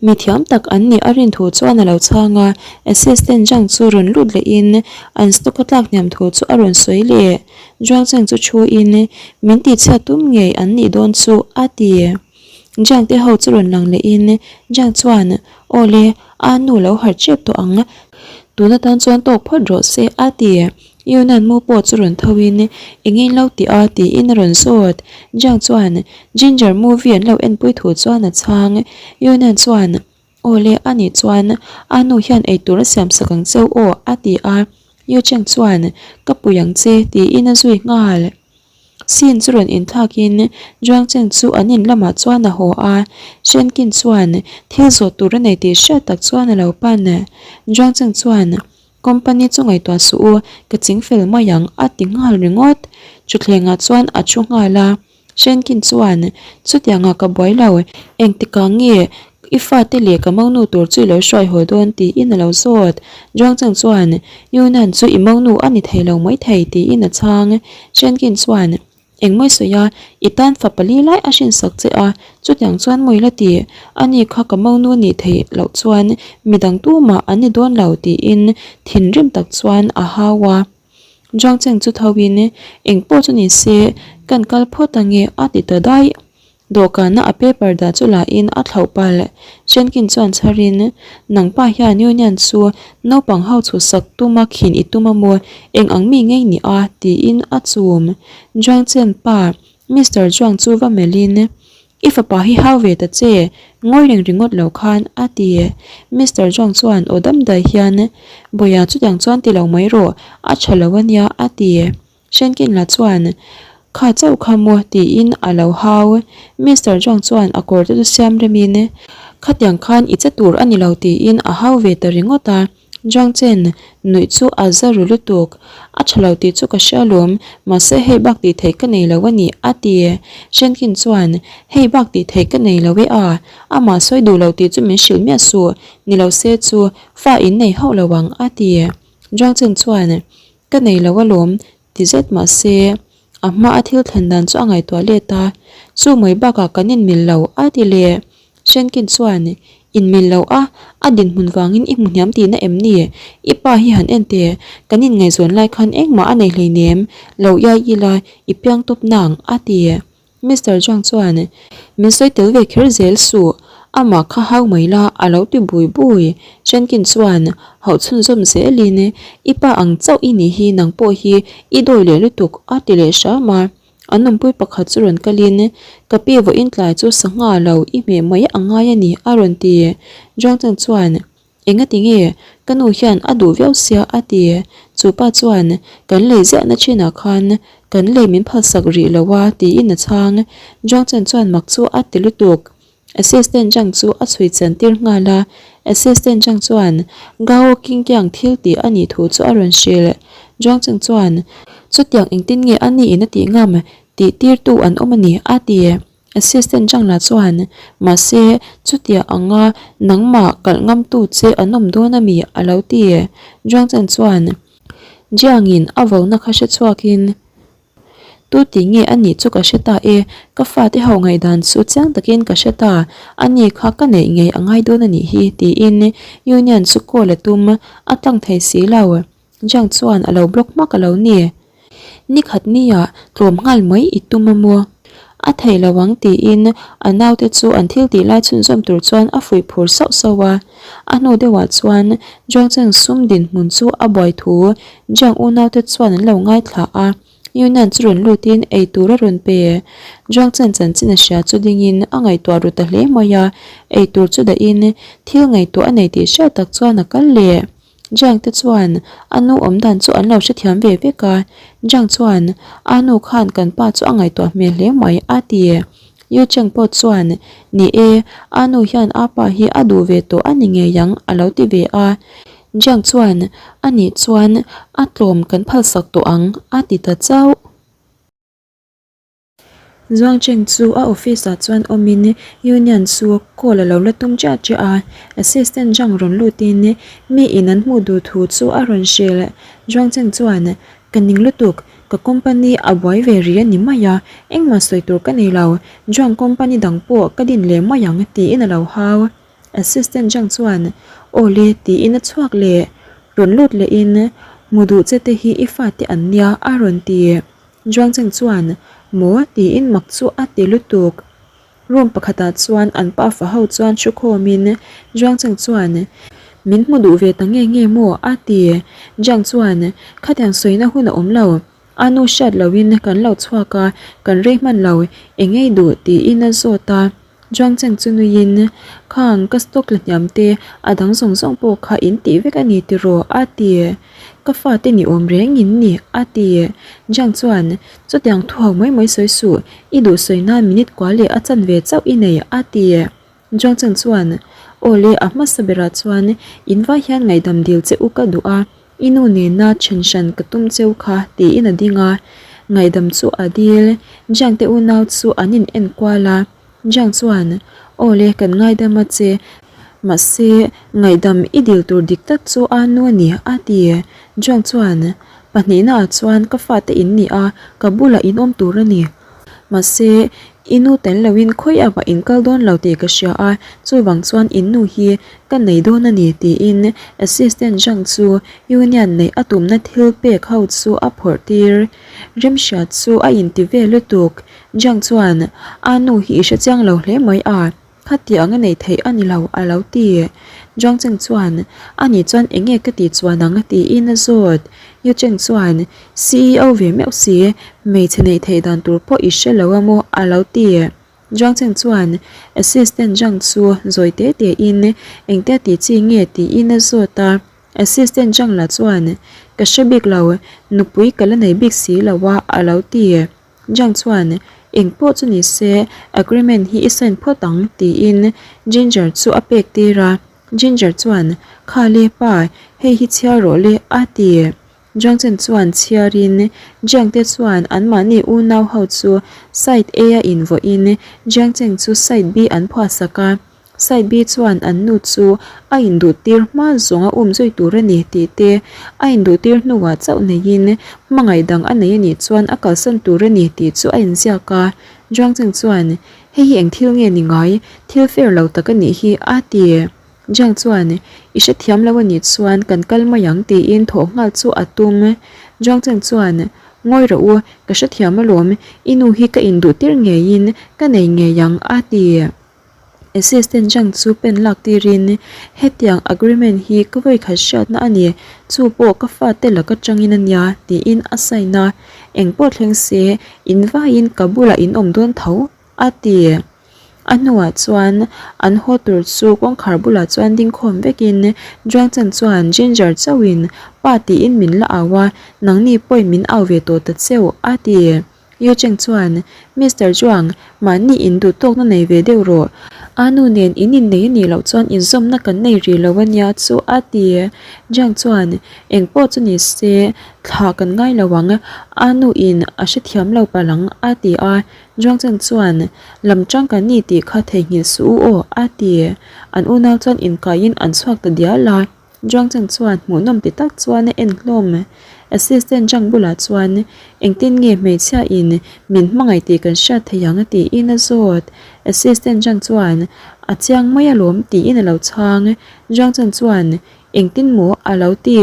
Speaker 1: mi thiam tak an nih a rin thu chuan a lo chhang a, Assistant Zhang chu rawn lut lehin an stock a tlak hniam thu chu a rawn sawi leh. Zhuang Cheng chu thuin, Min tihchhiat tum ngei an nih dawn chu, a ti. Jiang te ho chu rawn lang lehin Jiang chuan, Aw le, a nu lo harh chep tawh ang. Tun atan chuan tawk phawt rawh se, a ti. Yunan mu pawh chu rawn tho in, Eng in lo ti a? tiin a rawn zawt. Jiang chuan, Ginger movie an lo enpui thu chuan a chhang. Yunan chuan, Aw le, anih chuan a nu hian eitur a siam sak ang cheu aw, a ti a. Yu Cheng chuan, Ka pui ang che, tiin a zui nghal. Sin chu rawn inthlakin Zhuang Cheng chu an in lamah chuan a haw a, Shen Qin chuan thil zawh tur a nei tih hriat tak chuan a lo pan. Zhuang Cheng chuan, Company chu ngaihtuah suh u, ka ching fel mai ang, a ti nghal ringawt. Thutthlengah chuan a thu nghal a, Shen Qin chuan, Chutiangah ka buai lo, engtikah nge I fate leh ka monu tur chu i lo hruai haw dawn tiin a lo zawt. Zhuang Cheng chuan, Yunan chu i monu a ni thei lo mai thei tiin a chhang. Shenkin chuan, Engmawi sawi a, i tan fa pali lai a hrinsak che a, chutiang chuan mawi la ti. Ani kha ka monu nih theih loh chuan midang tumah an ni dawn lo tiin thinrim tak chuan a hau a. Zhuang Cheng chu tho in, Engpawh chu ni se, kan kal phawt ange a ti ta daih. Dawhkana a paper dah chu la in a thlauh palh. Shenkin chuan chhar in, Nang pa hian Union chu naupang ho chhuhsak tuma khin i tum a maw? Eng ang mi ngei ni a? tiin a chum. Zhuang Chen pa, Mister Zhuang chu va melh in, I fapa hi hau ve ta che, ngawi reng ringawt lo khan, a ti. Mister Zhuang chuan aw dam dai hian, Bawiha chutiang chuan ti lo mai rawh, a tha lo a nia, a ti. Hrenkin la chuan, Kha chauh kha maw? tiin a lo hau. Mister Zhuang chuan a kawr te chu siam remin, Khatiang khan i che tur a ni lo tiin a hau ve ta ringawt a. Zhuang Chen nuih chu a za ru lutuk. A tha lo tih chu ka hria alawm, mahse hei bak tih theih ka nei lo a ni, a ti. Hrenkin chuan, Hei bak tih theih ka nei lo e a, amah sawi duh lo tih chu min hrilh miah suh, ni lo se chu fa in nei hauh lo ang, a ti. Zhuang Chen chuan, Ka nei lo alawm, ti zet mah se, a hma a thil thlen dan chu a ngaihtuah let a, chu mai bakah kan inmil lo a ti leh. Shenkin chuan, Inmil lo a, a dinhmun vangin i hmu hniam tihna em ni? I pa hi han en teh, kan inngaihzawn lai khan engmah a nei hleinem, lo iai ila, i piang tawp nang, a ti. Mister Zhuang chuan, Min sawi tel ve kher zel suh, amah kha hau mai la, a lo ti bui bui. Shenkin chuan, Hauh chhunzawm zelin, i pa ang chauh i nih hi nang pawh hi i dawi leh lutuk, a ti leh hram a. An awmpui pakhat chu rawn kalin, Ka pi vawiin tlai chu sangha lo i hmeh mai a ngai a ni, a rawn ti. Zhuang Cheng chuan, Engati nge? Ka nu hian a duh viau sia a ti. Chu pa chuan, Kan lei ziahna thinah khan kan lei min phalsak rih lo a tiin a chhang. Zhuang Chen chuan mak chu a ti lutuk. Assistant Zhang chu a chhui chan tir nghal a. Assistant Zhang chuan Gao Qingqiang thil tih a nih thu chu a rawn hrilh. Zhuang Chen chuan, Chutiang engtin nge a niin a tih ngam? Tih tirtu an awm a ni a ti. Assistant Changla chuan, Mahse, chutia anga nangmah kalh ngamtu che an awm dawn a mi? a lo ti. Zhuang Chen chuan, Jiangin a vona kha hre chhuakin, Tu tih nge a nih chu ka hre ta e, ka fate ho ngaihdan chu chiang takin ka hre ta, a ni kha ka neih ngei a ngai dawn a nih hi, tiin Union chu call a tum, a tlang thei si lo. Jiang chuan a lo block hmak a lo ni. Ni khat nia tlawm nghal mai i tum a maw? A thei lo ang tiin a naute chu an thil tih lai chhunzawm tur chuan a fuih phur sauh sauh a. A hnu deuhah chuan Jiang Cheng sum dinhmun chu a buai thu Jiang unaute chuan an lo ngaithla a. Yunnan chu rawn lutin ei tur a rawn pe. Jiang Chen chanchin a hria chu dingin a ngaihtuah ru ta hle mai a. Ei tur chu dahin thil ngaihtuah a nei tih hriat tak chuan a kal leh. Jiang te chuan a nu awm dan chu an lo hrethiam ve vek a, Jiang chuan a nu khan kan pa chu a ngaihtuah hmel hle mai a ti. Yu Cheng pawh chuan ni e, a nu hian a pa hi a duh ve tawh a ni ngei ang a lo ti ve a. Jiang chuan a nih chuan a tlawm kan phalsak tawh ang a ti ta chauh. Zhuang Cheng chu a office ah chuan awmin Union chu call a lo la tum chiah chiah a, Assistant Zhang rawn lutin mi in an hmuh duh thu chu a rawn hrilh. Zhuang Cheng chuan, Ka ning lutuk, ka company a buai ve rih a ni mai a, engmah sawi tur ka nei lo, Zhuang company dang pawh ka din leh mai ang tiin a lo hau. Assistant Zhang chuan, Aw le tiin a chhuak leh. Rawn lut lehin, Hmu duh che te hi i fate an nia a rawn ti. Zhuang Cheng chuan, Maw? tiin mak chu a ti lutuk. Room pakhatah chuan an pafa ho chuan thu khawmin Zhuang Cheng chuan, Min hmu duh ve ta nge nge maw? a ti. Zhang chuan, Khatiang sawina hun a awm lo. A nu hriat loin kan lo chhuak a, kan rei hman lo, eng ei duh? tiin a zawt a. Zhuang Cheng chu nuiin, Khang, ka stock la hniam te, a dang zawng zawng pawh kha in tih vek a ni tiraw? a ti. Ka fate ni awm reng in ni, a ti. Zhang chuan, Chutiang thu ho mai mai sawi suh, i duh sawi nan minute kua leh a chanve chauh i nei, a ti. Zhuang Cheng chuan, Aw le, a hmasa berah chuan in vai hian ngaihdam dil che u ka duh a, I nu nena then hran ka tum cheu kha tiin a ding a, ngaihdam chu a dil. Jiang te unau chu an in en kual a, Jiang chuan, Aw le, kan ngaidam a che, mahse ngaihdam i dil tur dik tak chu a nu a ni a ti. Jiang chuan, Pahnihna ah chuan ka fate in ni a, ka bulah in awm tur a ni. Mahse, i nu tel loin khawiah mah in kal dawn lo tih ka hria a, chuvang chuan in nu hi ka nei dawn a ni tiin Assistant Zhang chu Union neih a tumna thil pek ho chu a phawrh tir. Remhria chu a inti ve lutuk. Zhang chuan, A nu hi i hrechiang lo hle mai a. Khati ang a neih theih a ni lo, a lo ti. Zhuang Cheng chuan, A nih chuan eng nge ka tih chuan ang? tiin a zawt. Yu Cheng chuan, CEO ve meuh si, hmeichhe neih theih dan tur pawh i hre lo a maw? a lo ti. Zhang Cheng chuan Assistant Zhang chu zawi te te in engtia tih chi nge tiin a zawt a. Assistant Zhang lah chuan Ka hre bik lo, nupui ka la nei bik si lo a a lo ti. Zhang chuan Eng pawh chu ni se agreement hi i sign phawt ang tiin Ginger chu a pek tir a. Ginger chuan Kha le pa, hei hi chhiar rawh le a ti. Zhang Chen chuan chhiarin Jiang te chuan anmahni unau ho chu Side A a invuahin Jiang Cheng chu Side B an phuahsak a, Side B chuan an nu chu a induhtir hma zawng a um zui tur a ni tih te, a induhtir hnuah chauh neiin hmangaih dang a nei a nih chuan a kalsan tur a ni tih chu a inziak a. Zhang Cheng chuan, Hei hi eng thil nge ni ngai? Thil fair lo tak a nih hi a ti. Jiang chuan, I hrethiam lo a nih chuan kan kal mai ang tiin thawh nghal chu a tum. Jiang Cheng chuan, Ngawi rawh u, ka hrethiam alawm, i nu hi ka induh tir ngeiin ka nei ngei ang a ti. Assistant Jiang chu pen lak tirin, Hetiang agreement hi ka vawikhat hriatna a ni, chu pawh ka fate lak atangin a nia tiin a sign a, Engpawh thleng se, in vaiin ka bulah in awm dawn tho a ti. A hnuah chuan an haw tur chu kawngkhar bulah chuan ding khawm vekin Juangchan chuan Ginger chauhin pa tiin min la au a, nangni pawhin min au ve tawh ta cheu a ti. Yu Cheng chuan Mister Juang, mahni in duh tawkna nei ve deuh rawh. A nu nen in innei a nih loh chuan inzawmna kan nei rih lo a nia chu a ti. Juang chuan Engpawh chu ni se thlah kan ngai lo ang, a nu in a hrethiam lo palh ang a ti a. Zhuangcheng chuan, Lam tang kan ni tih kha theihnghilh suh u aw, a ti. An unau chuan inkaiin an chhuak ta dial a. Zhuangcheng chuan hmuhnawm ti tak chuan a en hlawm. Assistant Zhang bulah chuan, Engtin nge hmeichhia in min hmangaih tih kan hriat thei ang? tiin a zawt. Assistant Zhang chuan, A chiang mai alawm tiin a lo chhang. Zhuangcheng chuan, Engtin maw? a lo ti.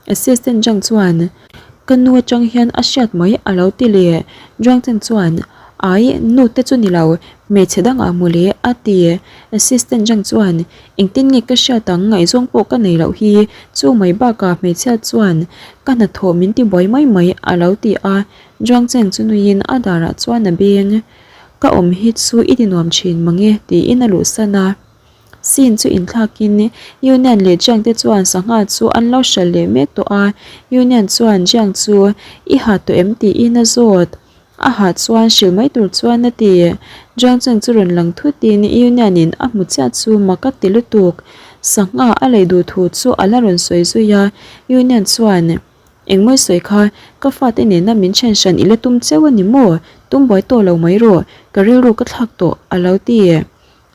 Speaker 1: Assistant Zhang chuan, Ka nu atang hian a hriat mai a lo ti leh. Zhang Chen chuan, Ai, nu te chu ni lo, hmeichhe dangah maw le a ti. Assistant Zhang chuan, Engtin nge ka hriat ang, ngaihzawng pawh ka nei loh hi, chu mai bakah hmeichhia chuan ka hnathawh min ti buai mai mai a lo ti a. Zhang Chen chu nuiin a darah chuan a beng, Ka awm hi chu i ti nuam thin mange tiin a luhsan a. Scene chu inthlakin Union leh Jiang te chuan sangha chu an lo hralh leh mek tawh a, Union chuan Jiang chu i ha tawh em tiin a zawt. A ha chuan hrilh mai tur chuan a ti. Jiang Cheng chu rawn lang thutin Union in a hmu chiah chu mak a ti lutuk. Sangha a lei duh thu chu a la rawn sawi zui a, Union chuan Engmawi sawi kha ka fate nena min then hran i la tum cheu a ni maw? Tum buai tawh lo mai rawh, ka rilru ka thlak tawh a lo ti.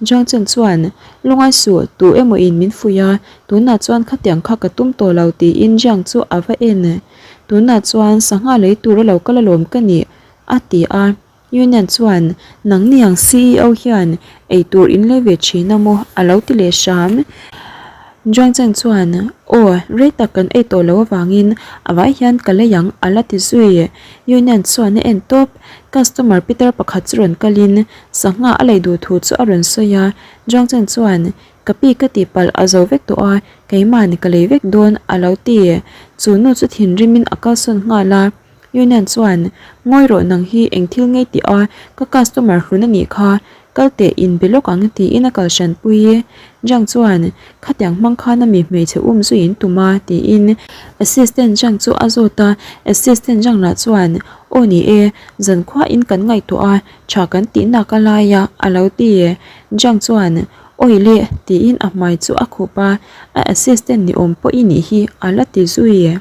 Speaker 1: Zhang Chen chuan, Lungai suh, tu emaw in min fuih a, tunah chuan khatiang kha ka tum tawh lo tiin Zhang chu a va en. Tunah chuan sangha lei tur a lo kal alawm ka nih, a ti a. Union chuan, Nangni ang ceo hian ei tur in lei ve thin a maw? a lo ti leh hram. Zhang Chen chuan, Aw, rei tak kan ei tawh loh avangin a vai hian ka lei ang a la ti zui. Union chuan a en tawp. Customer pitar pakhat chu rawn kalin Sangha a lei duh thu chu a rawn sawi a, Zhang Chen chuan, Ka pi ka tih palh a zo vek tawh a, keimahni ka lei vek dawn a lo ti. Chu nu chu thinrimin a kalsawn nghal a, Yunnan chuan, Ngawi rawh nang hi eng thil ngei tih a, ka customer hlun a nih kha, kal teh in be lawk ang tiin a kal hran pui. Zhang chuan, Khatiang hmang khan a mi hmeichhe um zui in tum a tiin Assistant Zhang chu a zawt a, Assistant Zhang lah chuan, Aw ni e, zankhua in kan ngaihtuah a, Tha kan tih nak a lai a, a lo ti. Jiang chuan, Awi le, tiin a hmai chu a khup a, a assistant ni awm pawh i nih hi, a la ti zui.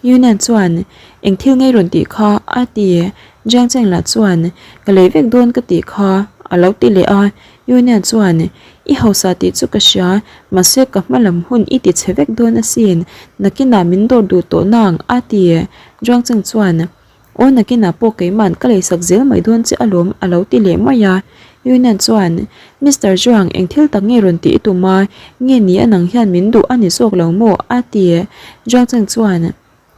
Speaker 1: Yunnan chuan, Eng thil ngei rawn tih kha? a ti. Jiang Cheng lah chuan, Ka lei vek dawn ka tih kha, a lo ti leh a. Yunnan chuan, I hausa tih chu ka hria, mahse ka hma lam hun i ti chhe vek dawn asin, nakinah min dawr duh tawh nang, a ti. Jiang Cheng chuan, Aw nakinah pawh keima'n ka leisak zel mai dawn che alawm a lo ti leh mai a. Yunnan chuan, Mister Zhuang, eng thil tak nge rawn tih i tum a? Nge ni a nang hian min duh a ni zawk lo maw? a ti. Zhuang Cheng chuan,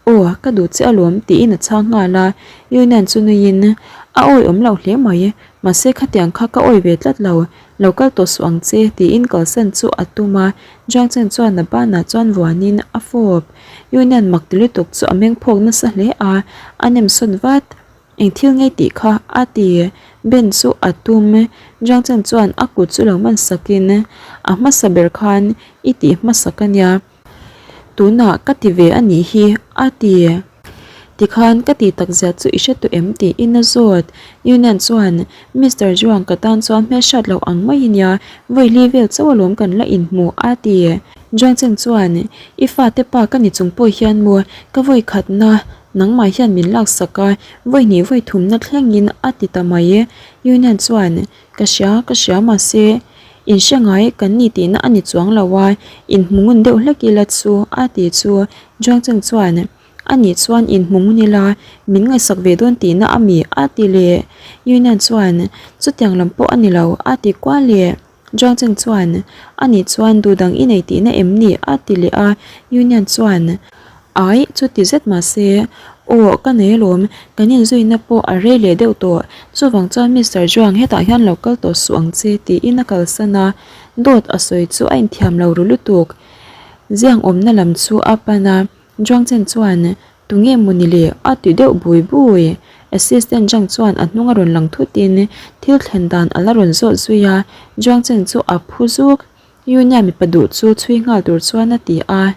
Speaker 1: Aw, ka duh che alawm tiin a chhang nghal a. Yunnan chu nuiin, A awi awm lo hle mai, mahse khatiang kha ka awi ve tlat lo, lo kal tawh suh ang che tiin kalsan chu a tum a. Zhuang Cheng chuan a banah chuan vuanin a fawp. Union mak ti lutuk chu a meng phawk nasa hle a, a nem sawn vat. Eng thil ngei tih kha a ti. Ben chu a tum. Jiang Chen chuan a kut chu lo man sakin, A hmasa ber khan i tih hmasak a nia. Tunah ka ti ve a nih hi, a ti. Tikhan ka ti tak zia chu i hre tawh em tiin a zawt. Union chuan, Mister Zhuang ka tan chuan hmelhriat loh ang mai i nia, vawi vel chauh alawm kan la inhmu, a ti. Zhuang Cheng chuan, I fate pa ka ni chung pawh hian maw ka vawi khatna nangmah hian min laksak a, vawi hnih vawi thumna thlengin a ti ta mai. Union chuan, Ka hria, ka hria mahse inhre ngai kan ni tihna a ni chuang lo a, inhmu ngun deuh hlek ila chu a ti chu Zhuang Cheng chuan a nih chuan inhmu ngun ila min ngaihsak ve dawn tihna a mi a ti leh. Yunnan chuan chutiang lam pawh a ni lo a ti kual leh. Zhuang Cheng chuan a nih chuan duh dang i nei tihna em ni a ti leh a. Yunnan chuan Ai, chuti zet mahse, aw, ka nei alawm, kan inzuina pawh a rei leh deuh tawh, chuvang chuan Mister Zhuang hetah hian lo kal tawh suh ang che tiin a kalsan a, dawt a sawi chu a inthiam lo ru lutuk. Ziang awmna lam chu a pan a, Zhuang Chen chuan, Tunge maw ni le? a ti deuh bui bui. Assistant Zhang chuan a hnung a rawn lang thutin thil thlen dan a la rawn zawt zui a, Zhuang Chen chu a phu zuk. Yunia mipa duh chu chhui nghal tur chuan a ti a.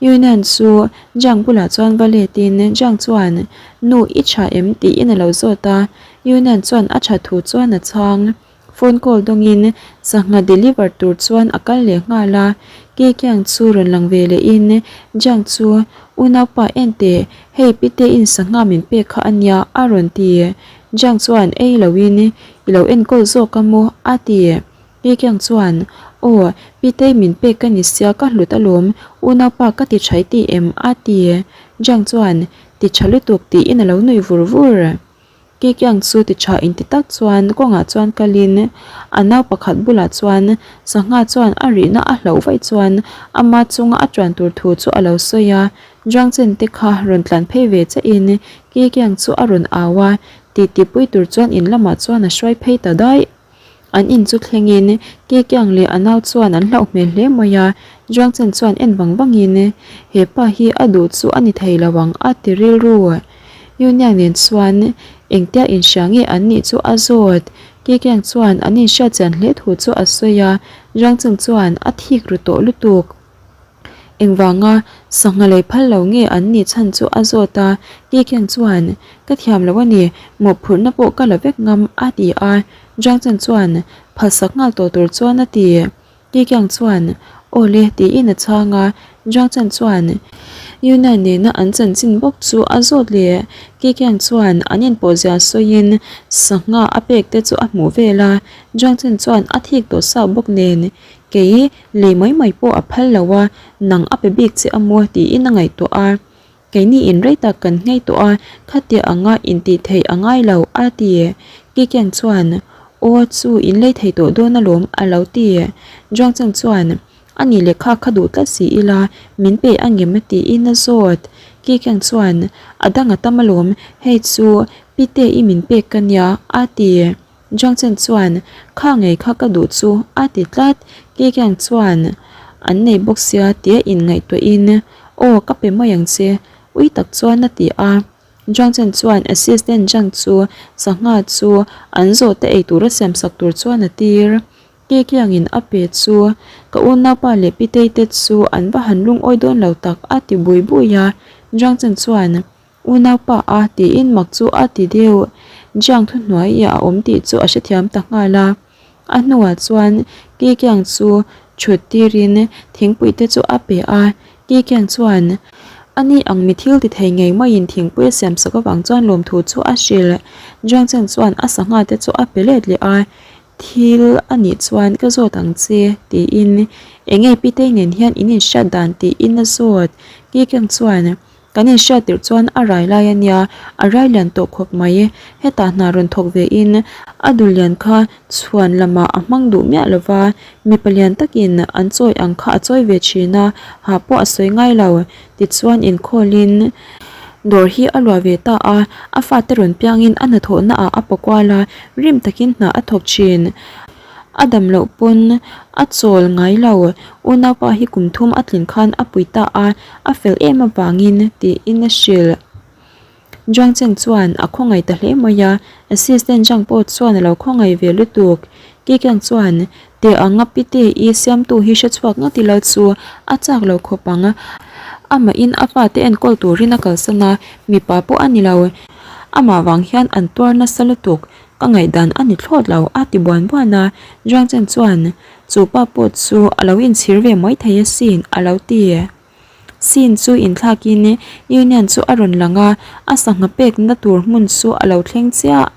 Speaker 1: Yunan chu Jiang bulah chuan va letin Jiang chuan, Nu, i tha em? tiin a lo zawt a. Yunan chuan a tha thu chuan a chhang. Phone call dawngin sangha deliver tur chuan a kal leh nghal a. Ke Kiang chu rawn lang ve lehin Jiang chu, Unaupa en teh, hei pitein sangha min pek kha a nia, a rawn ti. Jiang chuan ei loin, I lo enkawl zawk a maw? a ti. Pikiang chuan, Aw, Pitei min pek ka ni sia ka hlut alawm, unaupa ka ti tha i ti em? a ti. Jiang chuan, Ti tha lutuk tiin a lo nuih vur vur. Kikiang chu ti tha inti tak chuan kawngah chuan kalin a nau pakhat bulah chuan sangha chuan a rihna a hlauh vaih chuan ama chunga a tuan tur thu chu a lo sawi a. Jiang Chen te kha rawn tlan phei ve chiahin Kikiang chu a rawn au a, titipui tur chuan in lamah chuan a hruai phei ta daih. An in chu thlengin Kekiang leh a nau chuan an hlauh hmel hle mai a, Zhuangchen chuan en vang vangin he pa hi a duh chu a ni thei lo ang a ti rilru. Yuniang nen chuan engtia inhria nge an nih chu a zawt. Kekiang chuan an inhriatchian hle thu chu a sawi a, Zhuangchen chuan a thik ru tawh lutuk. Engvanga sangha lei phal lo nge an nih chhan chu a zawt a, Kikeng chuan, Ka thiam lo a ni, mawhphurhna pawh ka la vek ngam, a ti a. Zhang Chen chuan, Phalsak nghal tawh tur chuan a ti. Kikeng chuan, Aw le, tiin a chhang a. Zhang Chen chuan, Yunnan nena an chanchin bawk chu a zawt leh. Kikeng chuan an inpawhzia sawiin sangha a pek te chu a hmuh vel a. Zhang Chen chuan a thik tawh sa bawk nen, Kei, lei mai mai pawh a phal lo a, nang a pe bik che a maw tiin a ngaihtuah a. Keini in rei tak kan nghei tawh a, khatia anga intih theih a ngai lo a ti. Kikeng chuan, Aw chu in lei thei tawh dawn alawm a lo ti. Zhuangcheng chuan, A nih lehkha kha duh tlat si ila, min pe a ngem tiin a zawt. Kikeng chuan, A dang a tam alawm, hei chu Pite i min pek ka nia a ti. Zhang Chen chuan, Kha ngei kha ka duh chu, a ti tlat. Ke Kiang chuan, An nei bawk sia tia inngaihtuahin, Aw, ka pe mai ang che, ui tak chuan a ti a. Zhang Chen chuan Assistant Zhang chu sangha chu an zawhte ei tura siamsak tur chuan a tir. Ke Kiangin a pe chu, Ka unaupa leh Pitei te chu an va han lungawi dawn lo tak, a ti bui bui a. Zhang Chen chuan, Unaupa a tiin mak chu a ti deuh. Jiang thuhnuai i a awm tih chu a hrethiam ta nghal a. A hnuah chuan Kikiang chu thut tirin thingpui te chu a pe a. Kikiang chuan a ni ang mi thil ti thei ngei maiin thingpui a siam sak avang chuan lawmthu chu a hrilh. Jiang Cheng chuan a sangha te chu a pe let leh a. Thil a nih chuan ka zawt ang che tiin enge Pitei nen hian in inhriat dan tiin a zawt. Kikiang chuan Kan inhriat tirh chuan a rai lai a nia, a rai lian tawh khawp mai. Hetah hna rawn thawk ve in a dul lian kha chhuan lamah a hmang duh miah lo va, mipa lian takin an chawi ang kha a chawi ve thin a, hah pawh a sawi ngai lo. Tichuan inkhawlin dawr hi a luah ve ta a, a fate rawn piangin a hnathawhna ah a paw kual a, rim takin hna a thawk thin. A dam loh pawn a chawl ngai lo. Unaupa hi kum thum a tlin khan a pui ta a, a fel em avangin tiin a hrilh. Zhuang Cheng chuan a khawngaih ta hle mai a, Assistant Zhang pawh chuan a lo khawngaih ve lutuk. Kikiang chuan Teh anga pite i siamtu hi hre chhuak ngawt ila chu a chak lo khawp ang. Amahin a fate enkawl turin a kalsan a, mipa pawh a ni lo. Amah vang hian an tuar nasa lutuk, ka ngaihdan a ni thlawt lo a ti buan buan a. Zhuang Chen chuan chu pa pawh chu a lo inchhir ve mai thei asin a lo ti. Scene chu inthlakin Union chu a rawn lang a, a sangha pekna tur hmun chu a lo thleng chiah.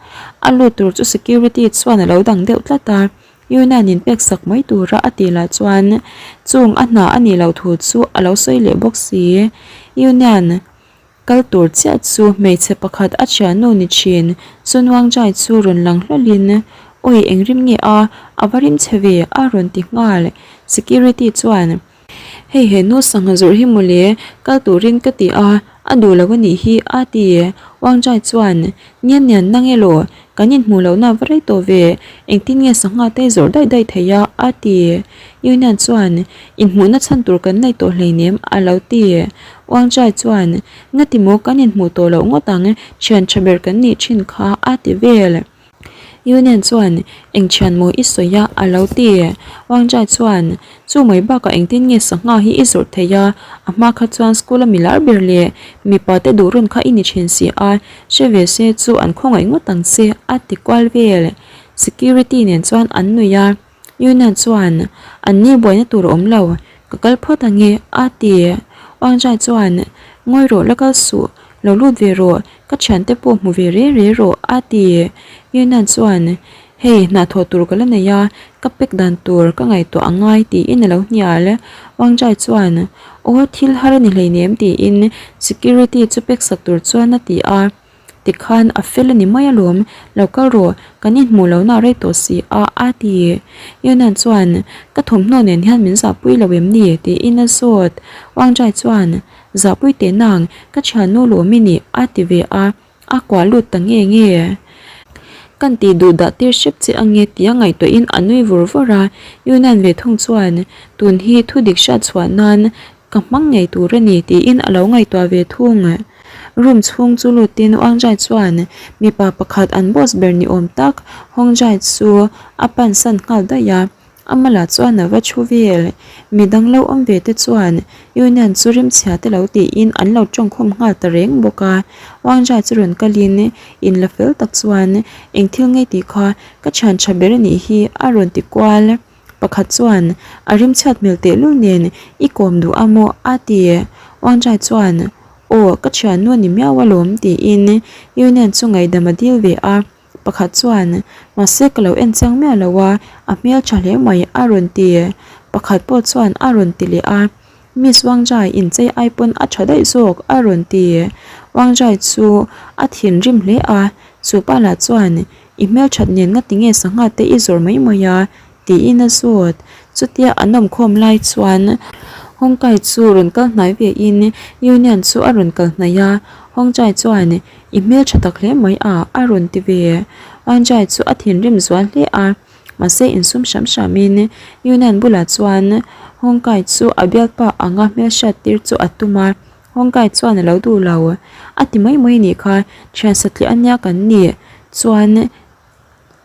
Speaker 1: A lut tur chu security chuan a lo dang deuh tlat a, Union in pek sak mai tura a tih lah chuan chung a hna a nih loh thu chu a lo sawi leh bawk si. Union kal tur chiah chu hmeichhe pakhat a thiannu ni thin Chunwang Jai chu rawn lang hlawlhin Awi engrim nge a, a va rim chhe ve a rawn ti nghal. Security chuan. Hei he nu sangha zawrh hi mawle, kal turin ka ti a, a duh lo a nih hi a ti. Wang Jai chuan, Nian nian nang elaw, kan inhmuh lohna va rei tawh ve, engtin nge sangha te zawrh daih daih thei a? a ti. Yunian chuan, Inhmuhna chhan tur kan nei tawh hleinem a lo ti. Wang Jai chuan, Ngati maw kan inhmuh tawh loh ngawt ang, thian tha ber kan nih thin kha a ti vel. Union chuan, Eng thian maw i sawi a? a lo ti. Wang Jai chuan, Chu mai bakah engtin nge sangha hi i zawrh thei a? A hma kha chuan school a mi lar ber leh mipa te duh run kha i ni thin si a, hre ve se chu an khawngaih ngawt ang che, a ti kual vel. Security nen chuan an nui a. Yuna chuan, An ni buaina tur a awm lo, ka kal phawt ang e, a ti. Wang Jai chuan, Ngawi rawh la kal suh, lo lut ve rawh, ka thiante pawh hmu ve re re rawh, a ti. Yuna chuan, Hei, hna thawh tur ka la nei a, ka pack dan tur ka ngaihtuah a ngai, tiin a lo hnial. Wang Jai chuan, Aw, thil har a ni hleinem, tiin security chu pack sak tur chuan a ti a. Tikhan a fel a ni mai alawm, lo kal rawh, kan inhmuh lohna a rei tawh si a, a ti. Yunan chuan, Ka thawmhnaw nen hian min zahpui lo em ni? tiin a zawt. Wang Jai chuan, Zahpui teh nang, ka thiannu lawm i nih, a ti ve a, a kuah lut ta nge nge. Kan tih duh dah tir hrep che ange tia ngaihtuahin a nui vur vur a. Yunan ve thung chuan, Tun hi thudik hriat chhuah nan Ka hmang ngei tur a ni tiin a lo ngaihtuah ve thung. Room chhung chu lutin Wang Jai chuan mipa pakhat an boss ber ni awm tak Hong Jai chu a pan san nghal daih a, a malah chuan a va thu vel. Midang lo awm ve te chuan Union chu rimchhia te lo tiin an lo tawngkhawm nghal ta reng bawk a. Wang Jai chu rawn kalin in la fel tak chuan eng thil ngei tih kha ka thian tha ber a nih hi a rawn ti kual. Pakhat chuan, A rimchhiat hmel tehlul nen i kawm duh a maw? a ti. Wangchai chuan, Aw, ka thiannu a ni miau alawm, tiin Union chu ngaihdam a dil ve a. Pakhat chuan, Mahse ka lo en chiang miah lo a, a hmel tha hle mai, a rawn ti. Pakhat pawh chuan a rawn ti leh a, Miss Wangchai inchei ai pawn a tha daih zawk, a rawn ti. Wangchai chu a thinrim hle a, chupa lah chuan, I hmelthat nen nga tinge sangha te i zawrh mai mai a? tiin a zawt. Chutia an awm khawm lai chuan Hong Kai chu rawn kal hnai ve in Union chu a rawn kal hnaih a, Hong Chai chuan I hmeltha tak hle mai a a rawn ti ve. Wan Chai chu a thinrim zual hle a, mahse insum hram hram in Union bulah chuan Hong Kai chu a bialpa anga hmelhriat tir chu a tum a. Hawngkai chuan a lo duh lo. A ti mai mai nih kha, thian satliah a nia kan nih chuan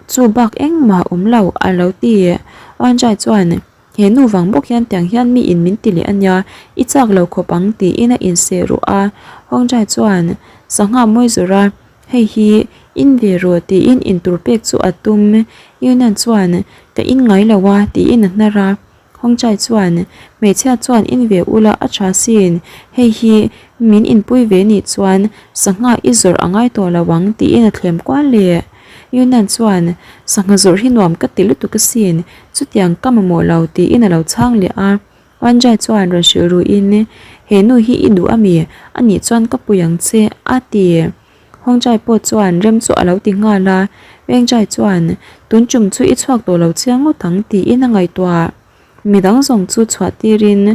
Speaker 1: chu bak engmah a awm lo a lo ti. Wanjai chuan, He nu vang bawk hian tiang hian mi in min ti leh a nia, i chak lo khawp ang tiin a inseh ruh a. Hawngchai chuan, Sangha mawi zawrh a, hei hi in ve rawh tiin intur pek chu a tum. Union chuan, Ka in ngai lo a tiin a hnar a. Hawngchai chuan, Hmeichhia chuan in ve ula a tha sin, hei hi min inpui ve nih chuan sangha i zawrh a ngai tawh lo ang tiin a thlem kual leh. Yunan chuan, Sangha zawrh hi nuam ka ti lutuk asin, chutiang ka mamawh lo tiin a lo chhang leh a. Wanjai chuan rawn hrilh ruin, He nu hi i duh ami? Anih chuan ka pui ang che, a ti. Hawngchai pawh chuan rem chu a lo ti nghal a, Wengchai chuan, Tun tum chu i chhuak tawh lo chiang ngawt ang tiin a ngaihtuah. Midang zawng chu chhuah tirin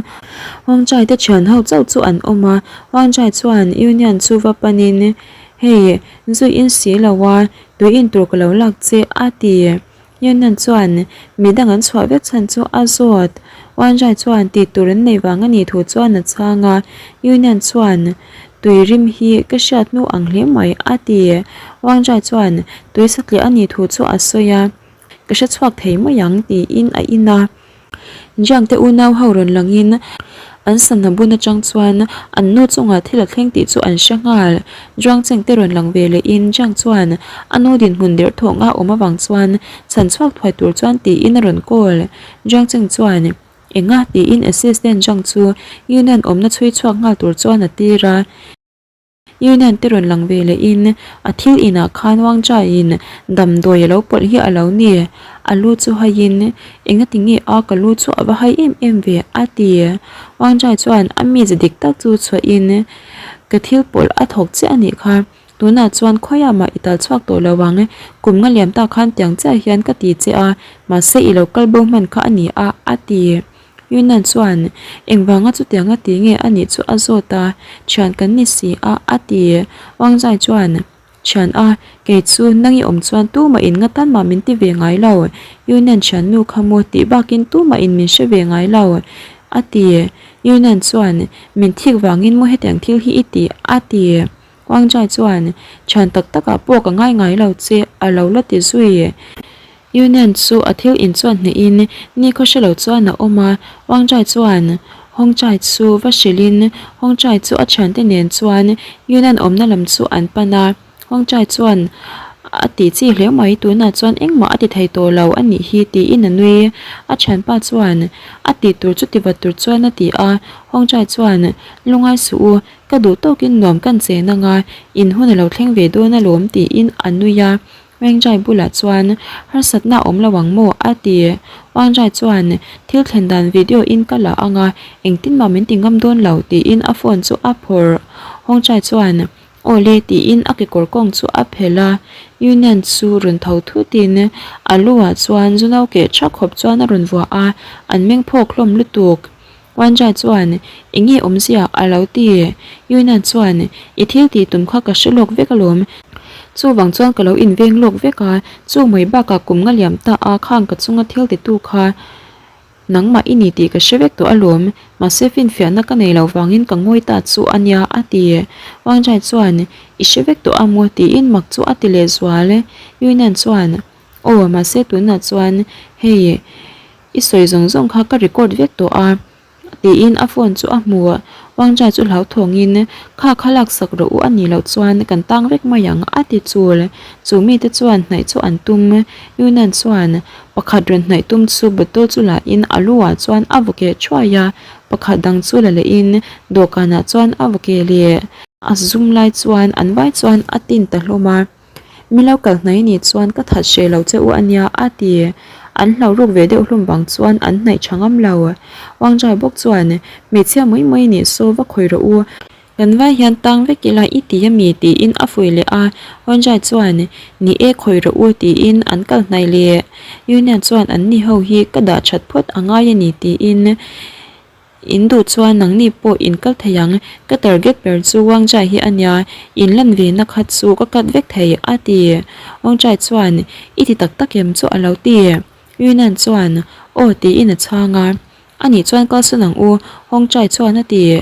Speaker 1: Hawngchai te thian ho chauh chu an awm a, Hawngchai chuan Union chu va panin, Hei, zu in si lo a, tui in tur ka lo lak che a ti. Union chuan midang an chhuah vek chhan chu a zawt. Wanjai chuan tih tur an neih vang a nih thu chuan a chhang a, Union chuan. Tui rim hi ka hriat hnu ang hle mai, a ti. Wang Jai chuan tui satliah a nih thu chu a sawi a, Ka hre chhuak thei mai ang, tiin a in a. Jiang te unau ho rawn langin an sana bun atang chuan an nu chungah thil a thleng tih chu an hre nghal. Zhuang Cheng te rawn lang ve lehin Jiang chuan a nu dinhmun der thawng a awm avang chuan chhan chhuak thuai tur chuan tiin a rawn call. Zhuang Cheng chuan, Enga? tiin assistant Zhang chu Union awmna chhui chhuak nghal tur chuan a tir a. Union te rawn lang ve leh in a thil inah khan Wang Jia in damdawi a lo pawlh hi a lo ni. A lu chu hai in enga ti nge a ka lu chu a va hai em em ve a ti. Wang Jia chuan a mize dik tak chu chhuah in ka thil pawlh a thawk chiah a nih kha. Tunah chuan khawiah mah i tal chhuak tawh lo ang. Kum nga liam tak khan tiang chiah hian ka ti che a mahse i lo kal bo hman kha a ni a a ti. Yunnan chuan, Engvanga chutianga ti nge a nih chu a zawt a, thian kan ni si a, a ti. Wang Zai chuan, Thian a, kei chu nang i awm chuan tumah in nga tan mah min ti ve ngai lo. Yunnan thian nu kha maw tih bakin tumah in min hre ve ngai lo, a ti. Yunnan chuan, Min thik vangin maw hetiang thil hi i ti, a ti. Wang Zai chuan, Thian tak takah pawh ka ngai ngai lo che, a lo la ti zui. Union chu a thil inchuan hnehin nikhaw hre lo chuan a awm a, Wang Chai chuan Hong Chai chu va hrilhin Hong Chai chu a thiante nen chuan Union awmna lam chu an pan a, Hong Chai chuan a tih chi hle mai tunah chuan engmah a ti thei tawh lo a nih hi tiin a nui. A thianpa chuan a tih tur chu tivat tur chuan a ti a, Hong Chai chuan lungai suh u, ka duh tawkin nuam kan chen anga in hun a lo thleng ve dawn alawm tiin a nui a. Wangzai bulah chuan harsatna a awm lo ang maw? a ti. Wangzai chuan thil thlen dan video in ka la ang a, engtin mah min ti ngam dawn lo tiin a phone chu a phawrh. Hongchai chuan Aw le tiin a kekawr kawng chu a phelh a, Union chu rawn tho thutin a lu ah chuan zu no keh tha khawp chuan a rawn vuah a, an meng phawk hlawm lutuk. Wanja chuan, Enge awmzia? a lo ti. Yuna chuan, I thil tih tum kha ka hre lawk vek alawm. Chuvang chuan ka lo inveng lawk vek a, chu mai bakah kum nga liam ta a khang ka chunga thil titu kha nangmah i ni tih ka hre vek tawh alawm. Mahse finfiahna ka nei lo vangin ka ngawi ta chu a nia, a ti. Wanja chuan, I hre vek tawh a maw? tiin mak chu a ti lehzual. Yuna chuan, Aw, mahse tunah chuan hei I sawi zawng zawng kha ka record vek tawh a, tiin a phone chu a hmu. Wangja chu hlauthawngin, Kha kha laksak rawh u a nih loh chuan kan tang vek mai ang, a ti chul. Chu mite chuan hnaih chu an tum. Yunan chuan pakhat rawn hnaih tum chu bottle chu lahin a lu ah chuan a vaw keh thuai a, pakhat dang chu la lehin dawhkanah chuan a vaw keh leh. A zum lai chuan an vai chuan a tin ta hlawm a. Mi lo kal hnai ni chuan ka that hreh lo che u a nia a ti. An hlo ruk ve deuh hlum vang chuan an hnaih tha ngam lo. Wangzai bawk chuan, Hmeichhia mai mai nih saw va khawi rawh u. Kan vai hian tang vek ila i ti a mi tiin a fuih leh a. Wangzai chuan, Ni e khawi rawh u tiin an kal hnai leh. Union chuan an ni ho hi ka dah that phawt a ngai a ni tiin In duh chuan nangni pawh in kal thei ang, ka target ber chu Wangchai hi a nia, in lan ve na kha chu ka cut vek thei, a ti. Wangchai chuan, I ti tak tak em chu a lo ti. Yunan chuan, Aw tiin a chhang a. Anih chuan kal sawn ang u, Wangchai chuan a ti.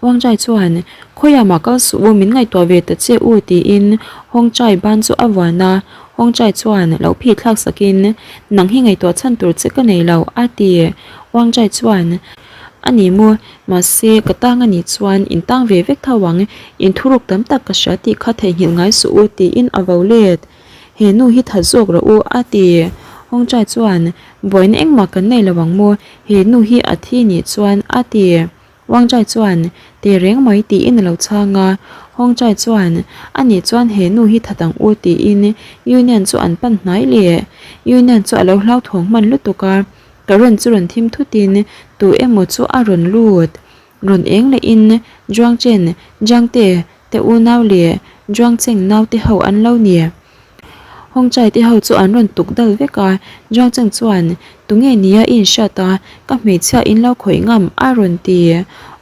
Speaker 1: Wangchai chuan, Khawiah mah kal suh u, min ngaihtuah ve ta che u, tiin Wangchai ban chu a vuan a. Wangchai chuan lo phih thlak sakin, Nang hi ngaihtuah chhan tur che ka nei lo, a ti. Wangchai chuan, A ni maw, mahse ka tang a nih chuan in tang ve vek tho ang, in thuruk tam tak ka hria tih kha theihnghilh ngai suh u, tiin a vo let. He nu hi that zawk rawh u, a ti. Wangchai chuan, Buaina engmah kan nei lo ang maw, he nu hi a thi nih chuan, a ti. Wangchai chuan, Teh reng mai tiin a lo chhang a. Hongchai chuan, Anih chuan he nu hi that ang u tiin Union chu an pan hnai leh. Union chu a lo hlauthawng hman lutuk a, current chu rawn thim thutin tu emaw chu a rawn lut. Rawn eng lehin Zhuangchen, Jiangte te unau leh Zhuangcheng naute ho an lo ni. Hawngchai te ho chu an rawn tuk dal vek a, Zhuangcheng chuan, Tunge nia i inhriat a, ka hmeichhia in lo khawih ngam, a rawn ti.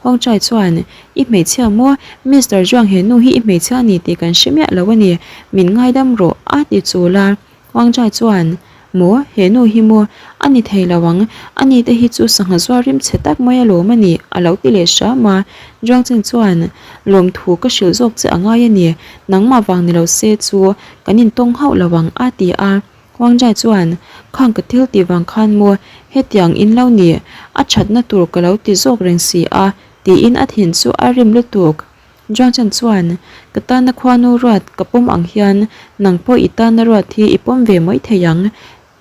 Speaker 1: Hawngchai chuan, I hmeichhia maw? Mister Zhuang he nu hi i hmeichhia a ni tih kan hre miah lo a ni, min ngaidam rawh, a ti chul a. Wangchai chuan, Maw, he nu hi maw? A ni thei lo ang, ani te hi chu sangha zuar rim chhe tak mai alawm a nih, a lo ti leh hram a. Zhuangcheng chuan, Lawmthu ka hrilh zawk che a ngai a ni, nangmah vang ni lo se chu kan intawng hauh lo ang, a ti a. Huangjai chuan, Khang ka thil tih vang khan maw hetiang in lo ni, a thatna tur ka lo ti zawk reng si a, tiin a thin chu a rim lutuk. Zhuangchen chuan, Ka tana khuanu ruat ka pawm ang hian nang pawh i tana ruat hi i pawm ve mai thei ang,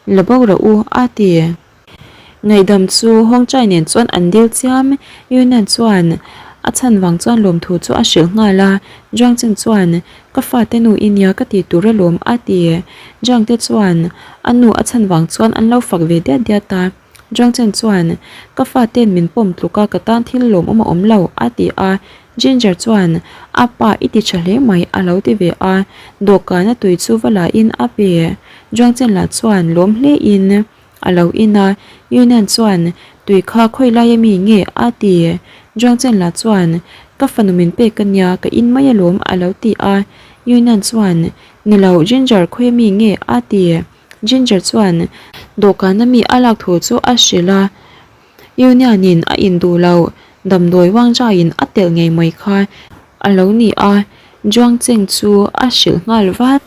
Speaker 1: la bo rawh u, a ti. Ngaihdam chu Hawngchai nen chuan an dil chiam. Yunan chuan a chhan vang chuan lawmthu chu a hrilh nghal a. Zhuangcheng chuan, Ka fate nu i nia ka ti tur alawm, a ti. Zhuangte chuan a nu a chhan vang chuan an lo fak ve diat diat a. Zhuangcheng chuan, Ka fate'n min pawm tluk a, ka tan thil lawmawm a awm lo, a ti a. Ginger chuan, A pa i ti tha hle mai, a lo ti ve a. Dawhkana tui chu va la in a pe. Zhuangcheng lah chuan lawm hle in. A lo in a, Yunnan chuan, Tui kha khawi lai ami nge? a ti. Zhuang Chen lah chuan, Ka fanu min pek a nia, ka in mai alawm a lo ti a. Yunnan chuan, Ni lo, Ginger khawi ami nge? a ti. Ginger chuan dawhkan ami a lak thu chu a hrilh a. Yunnan in a in duh lo, damdawi Wang Zhai in a telh ngei mai kha a lo ni a, Zhuang Cheng chu a hrilh nghal vat.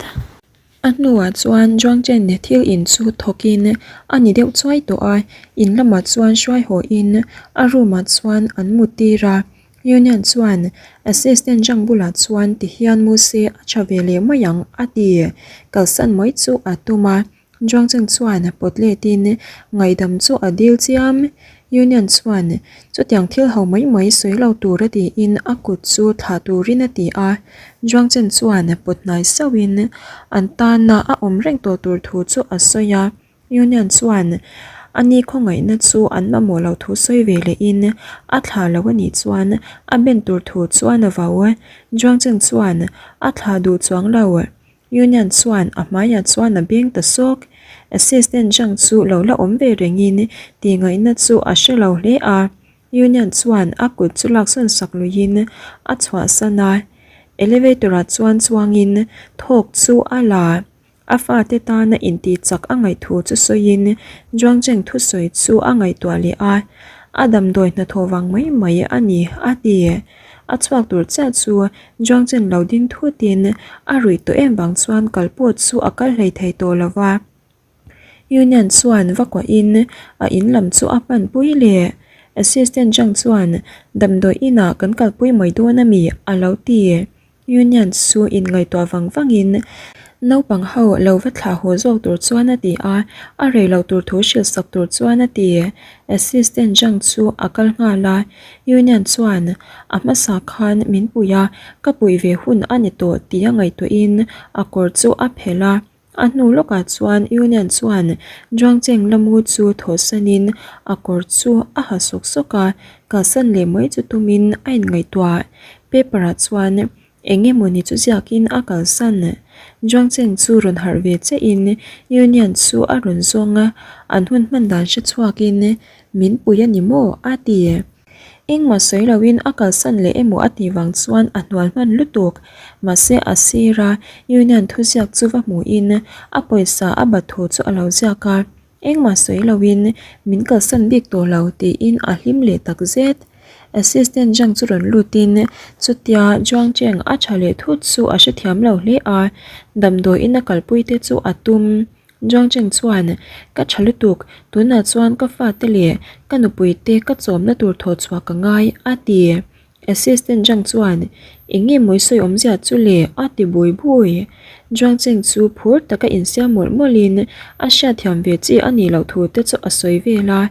Speaker 1: A hnuah chuan Zhuangchen thil in chu thawkin a ni deuh chuai tawh a, in lamah chuan hruai haw in a room ah chuan an mut tir a. Union chuan Assistant Zhang bulah chuan ti hian mu se a tha ve leh mai ang a ti. Kalsan mai chu a tum a. Zhuangchen chuan pawt let in ngaihdam chu a dil chiam. Union chuan chutiang thil ho mai mai sawi lo tur a tiin a kut chu thlah turin a ti a. Zhuangchen chuan pawt hnai sauhin an tana a awm reng tawh tur thu chu a sawi a. Union chuan a ni khawngaihna chu an mamawh loh thu sawi ve lehin a thlah lo a nih chuan a ben tur thu chuan a vau. Zhuangchen chuan a thlah duh chuang lo. Union chuan a hmaiah chuan a beng ta sawk. Assistant Zhang chu lo la awm ve rengin tihngaihna chu a hre lo hle a. Union chuan a kut chu laksawn sak luiin a chhuahsan a. Elevator ah chuan chuangin thawk chu a la. A fate tana intih chak a ngaih thu chu sawiin Zhuang Cheng thusawi chu a ngaihtuah leh a. A damdawi hnathawh vang mai mai a ni a ti. A chhuak tur chiah chu Zhuang Chen lo ding thutin a ruih tawh em vang chuan kal pawh chu a kal hlei thei tawh lo va. Union chuan va kuahin a in lam chu a hman pui leh. Assistant Zhang chuan damdawi inah kan kalpui mai dawn a mi a lo ti. Union chu inngaihtuah vang vangin naupang ho lo va thlah haw zawk tur chuan a ti a, a rei loh tur thu hrilh sak tur chuan a ti. Assistant Zhang chu a kal nghal a, Union chuan a hmasa khan min pui a, ka puih ve hun a ni tawh tia ngaihtuahin a kawr chu a phelh a. A hnu lawkah chuan Union chuan Zhuangcheng lamu chu thawhsanin a kawr chu a ha sawk sawk a, kalsan leh mai chu tumin a inngaihtuah. Paper ah chuan eng emawni chu ziakin a kalsan. Zhuangcheng chu rawn harh ve chiahin Union chu a rawn zawng a, an hun hman dan hre chhuakin min pui a ni maw? a ti. Engmah sawi loin a kalsan leh emaw a tih vang chuan a hnual hman lutuk. Mahse a sira Union thuziak chu va hmuhin a pawisa a bat thu chu a lo ziak a, engmah sawi loin min kalsan bik tawh lo tiin a hlim leh tak zet. Assistant Zhang chu rawn lutin chutia Zhuang Cheng a tha leh thut chu a hrethiam lo hle a, damdawiin a kalpui te chu a tum. Zhuang Cheng chuan, Ka tha lutuk, tunah chuan ka fate leh ka nupui te ka chawmna tur thawh chhuah ka ngai, a ti. Assistant Zhang chuan, Eng nge mawi sawi awmzia chu le? a ti bui bui. Zhuang Cheng chu phur taka insiam mawlh mawlhin a hriatthiam ve chi a nih loh thu te chu a sawi vel a.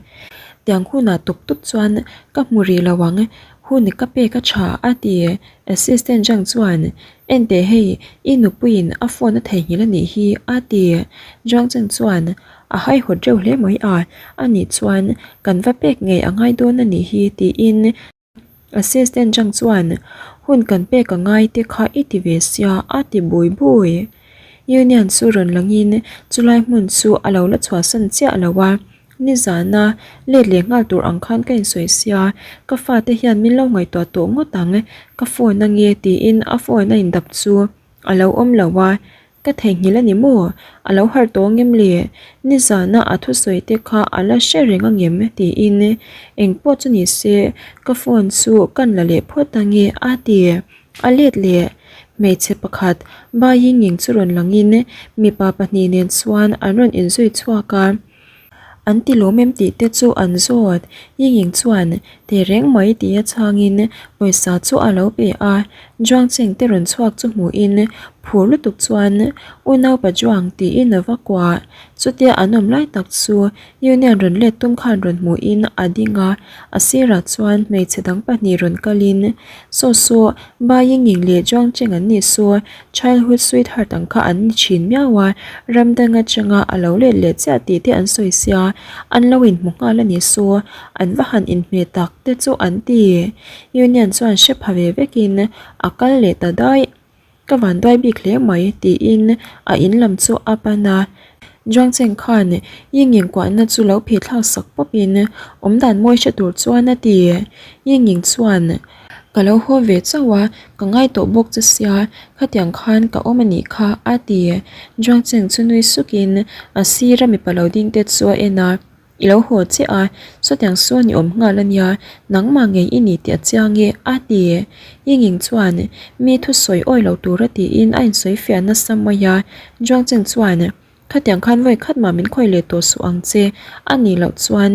Speaker 1: Tiang hunah tuk tuk chuan ka hmu rih lo ang, hun ka pek a tha, a ti. Assistant Zhang chuan, Enteh hei, i nupuiin a phone a theihnghilh a nih hi, a ti. Zhuang Cheng chuan a haihawt reuh hle mai a, a nih chuan kan va pek ngei a ngai dawn a nih hi tiin Assistant Zhang chuan hun kan pek a ngai te kha i ti ve sia a ti bui bui. Union chu rawn langin chulai hmun chu a lo la chhuahsan chiah lo a. Nizana let leh nghal tur ang khan ka insawi sia, ka fate hian min lo ngaihtuah tawh ngawt ang, ka phone ange tiin a phone a indap chu a lo awm lo a. Ka theihnghilh a ni maw? A lo harh tawh ngem le? Nizana a thusawi te kha a la hre reng a ngem? tiin engpawh chu ni se ka phone chu kan la leh phawt ange a ti. A let leh hmeichhe pakhat Bayinging chu rawn langin mipa pahnih nen chuan an rawn inzui chhuak a. An ti lawm em tih te chu an zawt. Yingying chuan teh reng mai tia chhangin pawisa chu a lo pe a. Zhuang Cheng te rawn chhuak chu hmuhin phur lutuk chuan Unaupa Zhuang tiin a va kuah. Chutia an awm lai tak chu Union rawn let tum khan rawn hmuhin a ding a, a sirah chuan hmeichhe dang pahnih rawn kalin Saw saw Ba Yingying leh Zhuang Cheng an nih saw Childhood sweetheart ang kha an ni thin miau a, ram dang atanga a lo let leh chiah tih te an sawi sia, an lo inhmu nghal a ni saw, an va han inhmeh tak te chu an ti. Union chuan hre pha ve vekin a kal leh ta daih. Ka van duai bik hle mai tiin a in lam chu a pan a. Zhuang Cheng khan Yingying kuahna chu lo phih thlak sak pawpin awmdan mawi hre tur chuan a ti. Yingying chuan Ka lo haw ve chauh a, ka ngai tawh bawk che sia, khatiang khan ka awm a nih kha, a ti. Zhuang Cheng chu nui sukin a sira mipa lo ding te chu a en a, I lo haw che a, sawtiang sawn i awm nghal a nia, nangmah ngei i ni tih a chiang e, a ti. Yingying chuan mi thusawi awi lo tura tiin a insawi fiah nasa mai a, Zhuang Cheng chuan, Khatiang khan vawi khat mah min khawi leh tawh suh ang che, a nih loh chuan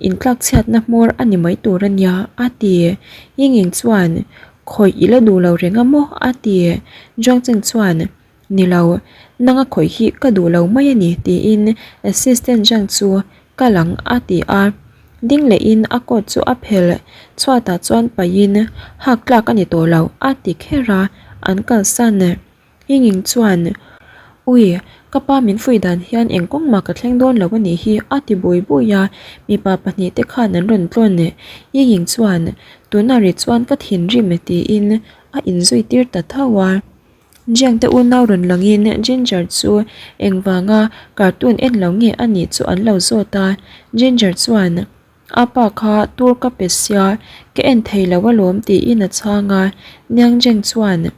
Speaker 1: intlak chhiatna hmawr a ni mai tur a nia, a ti. Yingying chuan, Khawih i la duh lo reng a maw? a ti. Zhuang Cheng chuan, Ni lo, nanga khawih hi ka duh lo mai a ni, tiin Assistant Zhang chu ka lang a ti a. Ding lehin a coat chu a phelh, chhuatah chuan paihin, Hak tlak a ni tawh lo, a ti kher a, an kalsan. Yingying chuan, Ui, ka pa min fuih dan hian eng kawng mah ka thleng dawn lo a nih hi, a ti bui bui a, mipa pahnih te khan an rawn tlawn. Yingying chuan, Tunah ri chuan ka thinrim tiin a inzui tir ta tho a. Jiang te unau rawn langin Ginger chu engvanga cartoon en lo nge a nih chu an lo zawt a, Ginger chuan, A pa kha tur ka pe sia, ka en thei lo alawm tiin a chhang a, Niang Jeng chuan,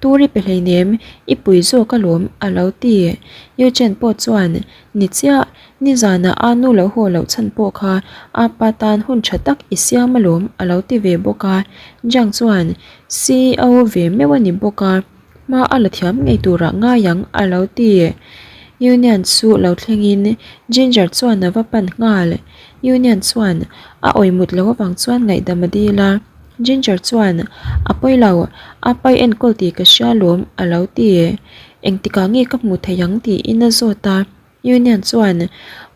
Speaker 1: Tur i pe hleinem, i pui zawk alawm a lo ti. Yu Chen pawh chuan, Ni chiah, nizanah a nu lo haw loh chhan pawh kha a pa tan hun tha tak i siam alawm a lo ti ve bawk a. Jiang chuan, CEO ve meuh a ni bawk a. Hma a la thiam ngei turah ngai ang a lo ti. Union chu lo thlengin Ginger chuan a va pan nghal. Union chuan a awimut lo avang chuan ngaihdam a dil a. Ginger chuan a pawi lo, a pai enkawl tih ka hria lawm a lo ti. Engtikah nge ka hmuh theih ang tiin a zawt a. Union chuan,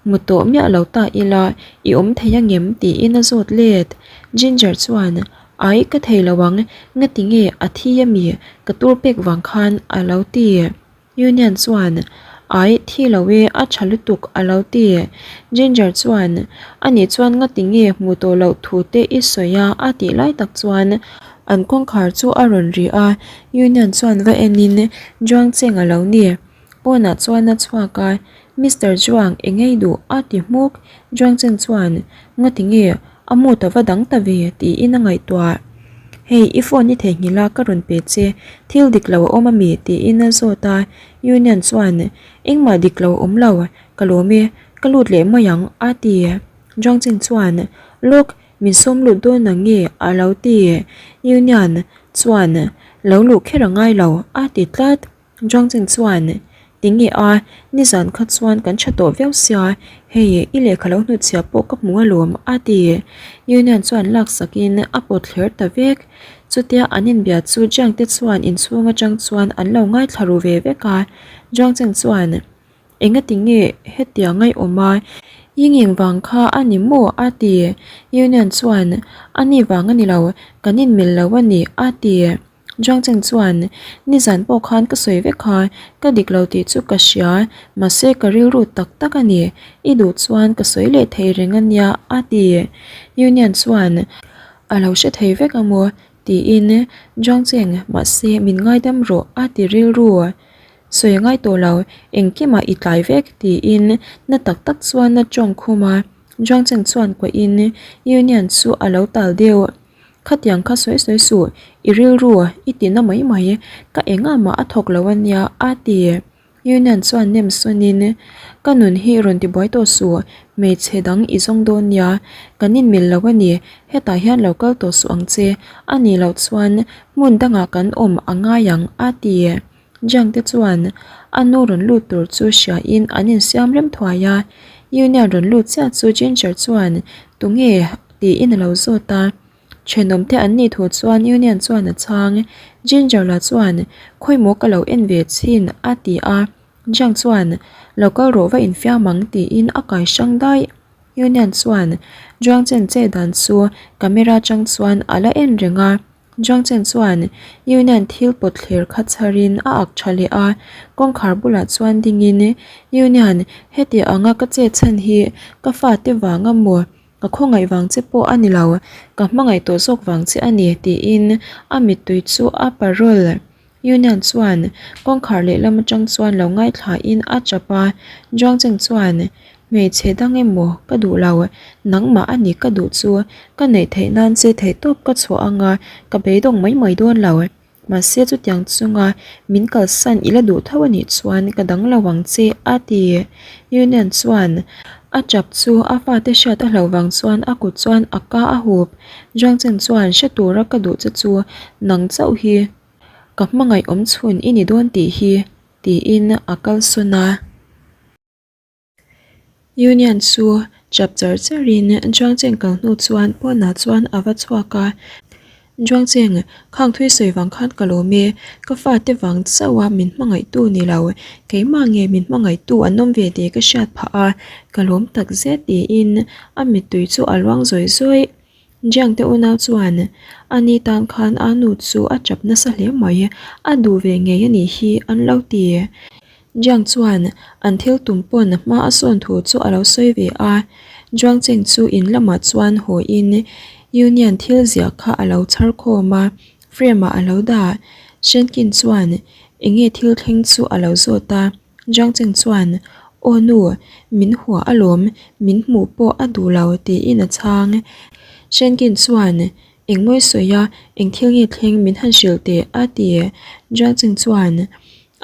Speaker 1: Mu tawh miah lo ta ila, i awm thei angem? tiin a zawt let. Ginger chuan, Ai, ka thei lo ang, ngati nge a thi ami ka tur pek vang khan a lo ti. Union chuan, Ai, thi lo e, a tha lutuk a lo ti. Ginger chuan, Anih chuan ngati nge hmu tawh loh thu te i sawi a? a tih lai tak chuan an kawngkhar chu a rawn ri a, Union chuan va enin Zhuang Cheng a lo ni. Pawnah chuan a chhuak a, Mister Zhuang i ngei duh a ti hmuk. Zhuang Cheng chuan, Ngati nge, a mood a va dang ta ve tiin a ngaihtuah. Hei, i phone i theihnghilh a ka rawn pe che, thil dik lo a awm ami? tiin a zawt a. Union chuan, Engmah dik lo a awm lo, ka lawm e, ka lut leh mai ang a ti. Zhuang Cheng chuan, Lawk, min sawm lut dawn ang nge a lo ti. Union chuan, Lo luh kher a ngai lo a ti tlat. Zhuang Cheng chuan, Tinge a, nizan kha chuan kan tha tawh viau sia, hei i lehkha lo hnutchhiah pawh ka hmu alawm, a ti. Union chuan laksakin a pawt thler ta vek. Chutia an inbia chu Jiang te chuan inchhung atang chuan an lo ngaithla ru ve vek a. Zhuang Cheng chuan, Engati nge hetiang ngaihawm a, Yingying vang kha a ni maw? a ti. Union chuan, A ni vang a ni lo, kan inmil lo a ni, a ti. Zhuang Cheng chuan, Nizan pawh khan ka sawi vek kha, ka dik lo tih chu ka hria, mahse ka rilru tak tak a ni, i duh chuan ka sawi leh thei reng a nia, a ti. Union chuan, A lo hre thei vek a maw? tiin Zhuang Cheng, mahse min ngaidam rawh, a ti rilru. Sawi a ngai tawh lo, engkimah i tlai vek, tiin na tak tak chuan a tawng khum a. Zhuang Cheng chuan kuahin Union chu a lo tal deuh. Khatiang kha sawi sawi suh, i rilru i ti na mai mai, ka engah mah a thawk lo a nia, a ti. Union chuan nem sawnin, Ka nun hi rawn tibuai tawh suh, hmeichhe dang i zawng dawn nia, kan inmil lo a ni, hetah hian lo kal tawh suh ang che, a nih loh chuan hmun dangah kan awm a ngai ang, a ti. Jiang te chuan a nu rawn lut tur chu hriain an insiam rem thuai a, Union rawn lut chiah chu Ginger chuan tunge tiin a lo zawt a. Thenawm te an nih thu chuan Union chuan a chhang. Ginger la chuan, Khawimaw ka lo en ve chhin, a ti a. Jiang chuan, Lo kal rawh va infiam ang, tiin a kai hrang daih. Union chuan Zhuang Chen che dan chu camera atang chuan a la en reng a. Zhuang Chen chuan Union thil pawt thler kha chharin a ak tha leh a. Kawngkhar bulah chuan dingin, Union, heti anga ka che chhan hi ka fate vang a maw? Ka khawngaih vang che pawh a ni lo, ka hmangaih tawh zawk vang che a ni, tiin a mittui chu a parol. Union chuan kawngkhar lehlam atang chuan lo ngaithlain a chap a, Zhuangcheng chuan, Hmeichhe dang emaw ka duh lo, nangmah a ni ka duh chu, ka neih theih nan che theihtawp ka chhuah anga ka beidawng mai mai dawn lo. Mahse chutiang chunga min kalsan i la duh tho a nih chuan ka dang lo ang che a ti. Union chuan a tap chu a fate hriat a hlauh vang chuan a kut chuan a ka a hup. Zhuangchen chuan hre tura ka duh che chu nang chauh hi ka hmangaih awm chhun i ni dawn tih hi tiin a kalsawn a. Union chu chap char charin Zhuangcheng kal hnu chuan pawnah chuan a va chhuak a, Zhuangcheng, khang thui sawi vang khan ka lawm e, ka fate vang chauh a min hmangaihtu ni lo, keimah nge min hmangaihtu an awm ve tih ka hriat phah a, ka lawm tak zet tiin a mittui chu a luang zawih zawih. Jiang te unau chuan a ni tan khan a nu chu a chap nasa hle mai, a duh ve ngei a nih hi an lo ti. Jiang chuan an thil tum pawn hma a sawn thu chu a lo sawi ve a, Zhuang Cheng chu in lamah chuan haw in Union thil ziah kha a lo chhar khawm a, frame ah a lo dah. Shen Qin chuan enge thil thleng chu a lo zawt a, Zhuang Cheng chuan Aw nu, min hua alawm, min hmuh pawh a duh lo tiin a chhang. Shen Qin chuan Engmawi sawi a, eng thil nge thleng min han hrilh teh a ti. Zhuang Cheng chuan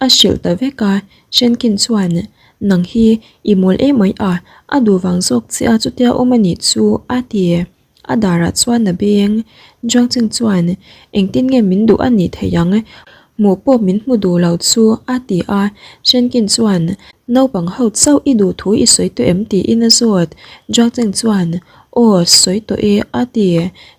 Speaker 1: A hrilh ta vek a, Shenkin chuan, Nang hi i mawl emai a, a duh vang zawk che a chutia awm a nih chu, a ti. A darah chuan a beng. Zhuangcheng chuan, Engtin nge min duh a nih theih ang? Hmuh pawh min hmu duh lo chu, a ti a. Shenkin chuan, Naupang ho chauh i duh thu i sawi tawh em? tiin a zawt. Zhuangcheng chuan, Aw, sawi tawh e, a ti.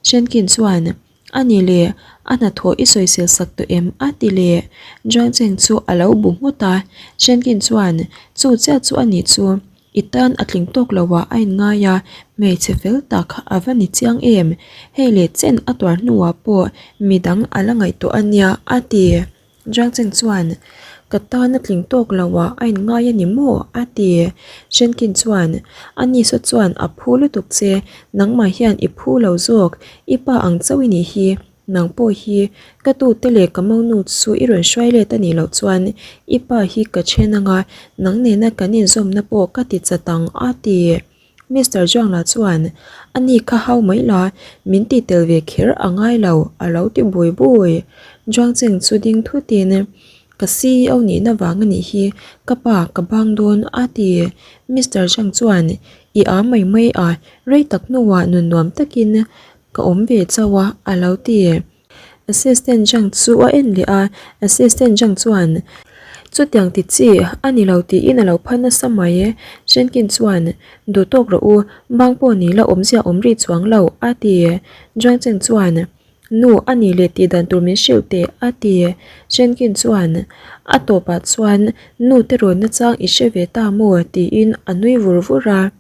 Speaker 1: Shenkin chuan, A ni le, a hnathawh i sawisel sak tawh em? a ti leh. Zhuang Cheng chu a lo bu nghut a, Shenkin chuan, Chu chiah chu a nih chu, i tan a tling tawk lo ah a inngai a, hmeichhe fel tak a va ni chiang em? Hei leh chen a tuar hnuah pawh midang a la ngaihtuah a nia, a ti. Zhuang Cheng chuan, Ka tan a tling tawk lo ah a inngai a ni maw? a ti. Shenkin chuan, A ni saw chuan a phu lutuk che, nangmah hian i phu lo zawk, i pa ang chauh i nih hi, nang pawh hi ka tute leh ka monu chu i rawn hruai let a nih loh chuan i pa hi ka then anga nang nena kan inzawmna pawh ka ti chat ang a ti. Mister Zhuangla chuan, A ni kha hau mai la, min ti tel ve kher a ngai lo, a lo ti bui bui. Zhuang Cheng chu ding thutin, Ka CEO nihna vang a nih hi, ka pa ka bang dawn, a ti. Mister Zhang chuan, I a mai mai a, rei tak hnuah nun nuam takin ka awm ve chauh a, a lo ti. Assistant Zhang chu a en leh a, Assistant Zhang chuan, Chutiang ti chi a ni lo tiin a lo phan nasa mai. Shenkin chuan, Duh tawk rawh u, bang pawh ni la awmzia awm rih chuang lo, a ti. Zhuang Cheng chuan, Nu, a ni leh tih dan tur min hrilh teh, a ti. Shenkin chuan, A tawpah chuan nu te rawn nachang i hre ve ta maw? tiin a nui vur vur a.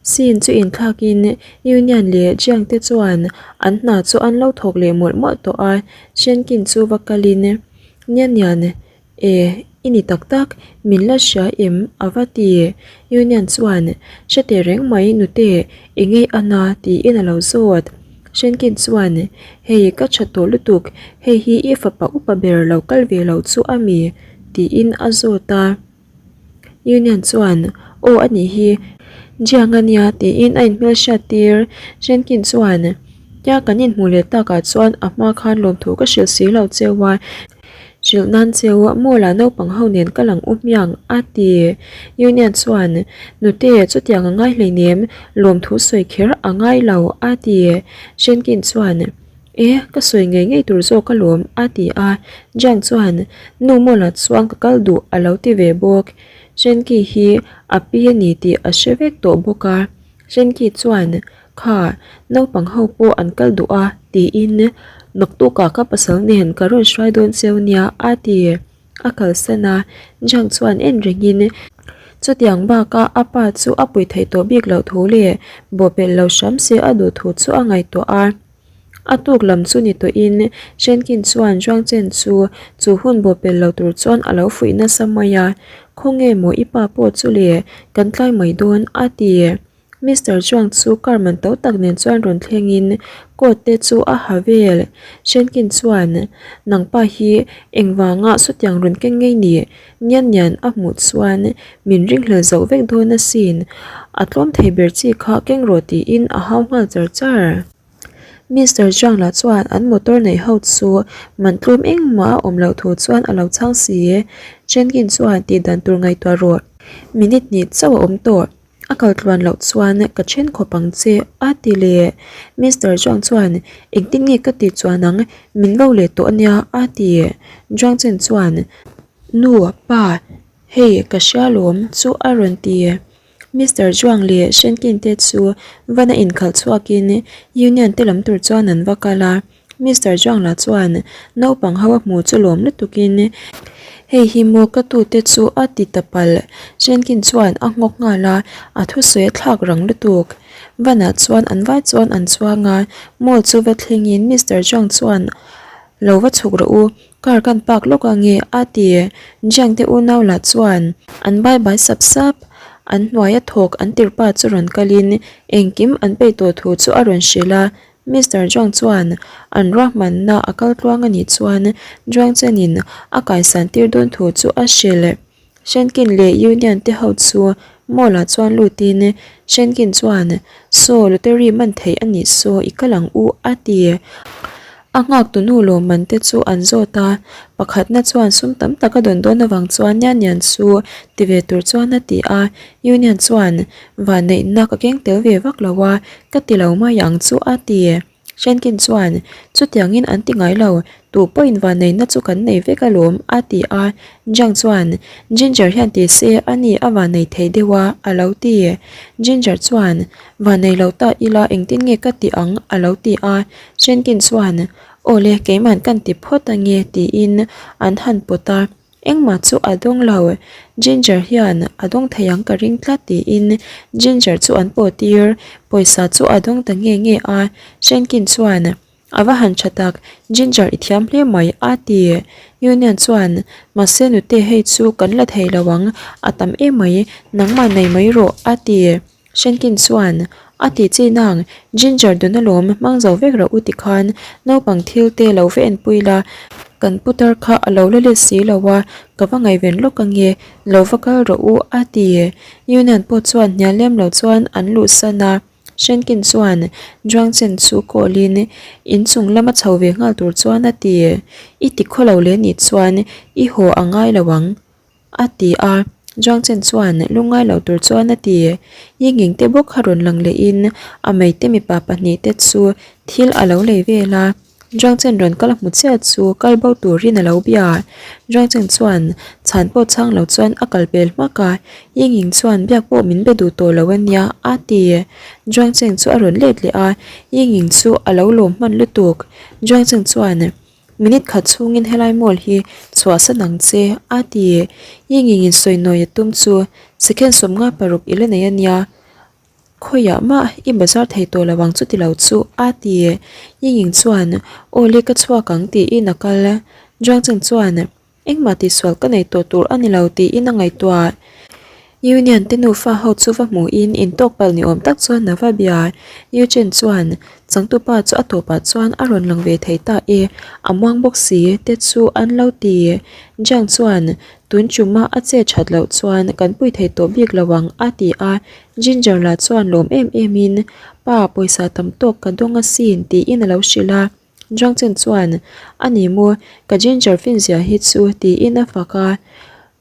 Speaker 1: Scene chu inthlakin Union leh Jiang te chuan an hna chu an lo thawk leh mawlh mawlh tawh a, Shenkin chu va kalin, Nian Nian, e, i ni tak tak, min la hria em? a va ti. Union chuan, Hre teh reng mai nute, i ngei a na tiin a lo zawt. Shenkin chuan, Hei ka tha tawh lutuk, hei hi i fapa upa ber lo kal ve lo chu a mi? tiin a zawt a. Union chuan, Aw a nih hi, Jiang a nia tiin a inhmelhriat tir. Shenkin chuan, Tia kan inhmuh leh takah chuan a hma khan lawmthu ka hrilh si lo cheu a. Hrilh nan cheu mall ah naupang ho nen ka lang u hmiang a ti. Union chuan, Nute, chutiang a ngai hleinem, lawmthu sawi kher a ngai lo a ti. Shenkin chuan, E, ka sawi ngei ngei tur zawk alawm a ti a. Jiang chuan, Nu mall ah chuan ka kal duh a lo ti ve bawk. Shenki hi a pi a ni tih a hre vek tawh bawk a. Shenki chuan, Kha, naupang ho pawh an kal duh a, tiin naktukah ka pasal nen ka rawn hruai dawn cheu nia, a ti. A kalsan a, Jiang chuan en rengin chutiang bakah a pa chu a pui theih tawh bik loh thu leh bawhpelh lo hram se a duh thu chu a ngaihtuah a. A tuk lam chu ni tawhin Shenkin chuan Zhuangchen chu chu hun bawhpelh lo tur chuan a lo fuih nasa mai a, Khawnge maw i pa pawh chu le, kan tlai mai dawn, a ti. Mister Zhuang chu car man to tak nen chuan rawn thlengin coat te chu a ha vel. Shenkin chuan, Nangpa hi engvanga sawtiang rawn keng ngei ni? Nian nian a hmuh chuan min ringhlel zoh vek dawn asin, a tlawm thei ber chi kha keng rawh tiin a hau nghal char char. Mister Zhang lah chuan an motor neih ho chu man tlawm engmah a awm loh thu chuan a lo chhang si. Chen Kin chuan tih dan tur ngaihtuah rawh, minute hnih chauh a awm tawh. A kal tluan loh chuan ka then khawp ang che a ti leh. Mister Zhuang chuan engtin nge ka tih chuan ang min vo leh tawh ania a ti. Zhuang Chen chuan nu pa hei ka hria lawm chu a rawn ti. Mister Zhuang leh Shen Kin te chu van a inkhalh chhuakin Union te lam tur chuan an va kal a. Mister Zhuang lah chuan naupang ho a hmu chu lawm lutukin hei hi maw ka tute chu a ti ta palh. Shenkin chuan a nghawk nghal a, a thusawi a thlak rang lutuk. Vanah chuan an vai chuan an chuang a, mall chu va thlengin Mister Zhuang chuan lo va chhuk rawh u, car kan park lawk ange a ti. Jiang te unau lah chuan an bye bye sap sap. An hnuaia thawk an tirhpa chu rawn kalin engkim an peih tawh thu chu a rawn hrilh a, Mister Zhuang chuan an ruahmanna a kal tluang a nih chuan Zhuang Chenin a kaisan tir dawn thu chu a hrilh. Shenkin leh Union te ho chu mall ah chuan lutin Shenkin chuan, Saw, lottery man theih a nih saw, i kal ang u a ti. A nghak tunu lawmman te chu an zawt a, pakhatna chuan sum tam tak a dawn dawn avang chuan Nian Nian chu ti ve tur chuan a ti a, Union chuan Vanneihna ka keng tel ve vak lo a, ka ti lo mai ang chu a ti. Shenkin chuan, Chutiangin an ti ngai lo, tu pawhin vanneihna chu kan nei vek alawm a ti a. Jiang chuan, Ginger hian ti se a ni a vannei thei deuh a, a lo ti. Ginger chuan, Vannei lo ta ila engtin nge ka ti ang a lo ti a. Shenkin chuan, Awle keiman kan ti phawt ange tiin an han pawt a. Engmah chu a dawng lo, Ginger hian a dawng thei ang ka ring tlat tiin Ginger chu an pawh tir, pawisa chu a dawng ta nge nge a, Shenkin chuan a va han tha tak, Ginger i thiam hle mai a ti. Union chuan mahse nute hei chu kan la thei lo ang, a tam emai, nangmah nei mai rawh a ti. Shenkin chuan, A ti chi nang, Ginger dun alawm hmang zo vek rawh u tikhan naupang thil te lo va enpui la, kan putar kha a lo la let si lo a, ka va ngaihven lawk ange, lo va kal rawh u a ti. Union pawh chuan hnial lem lo chuan an luhsan a, Shenkin chuan Zhuangchen chu call in inchung lama chho ve nghal tur chuan a ti. I ti khawlo leh nih chuan i haw a ngai lo ang. A ti a, Zhuang Chen chuan lungngai lo tur chuan a ti. Yingying te bawk kha rawn lang lehin a meite mipa pahnihte chu thil a lo lei vel a, Zhuang Chen rawn kal hmu chiah chu kal bo turin a lo bia. Zhuang Chen chuan chhan pawh chhang lo chuan a kal pel hmak a, Yingying chuan biak pawh min be duh tawh lo a nia a ti. Zhuang Chen chu a rawn let leh a, Yingying chu a lo lawm hman lutuk. Zhuang Chen chuan. Minute khat chhungin helai mall hi chhuahsan ang che, a ti. Yingying in sawi nawi a tum chu second 56 i la nei a nia. Khawiah mah i bazar thei tawh lo ang chuti lo chu, a ti. Yingying chuan, Aw le ka chhuak ang tiin a kal. Zhuang Cheng chuan, Engmah tihsual ka nei tawh tur a ni lo tiin a ngaihtuah. Union te nufa ho chu va hmuhin intawk palh ni awm tak chuan a va bia. Yu Chen chuan changtupa chu a tawpah chuan a rawn lang ve thei ta e, a muang bawk si te chu an lo ti. Jiang chuan tun chuma a che that loh chuan kan pui thei tawh bik lo ang a ti a. Ginger lah chuan lawm em em in, Pa pawisa tam tawk ka dawng asin tiin a lo hrilh a. Zhang Chen chuan, A ni maw, ka Ginger fin zia hi chu, tiin a fak a.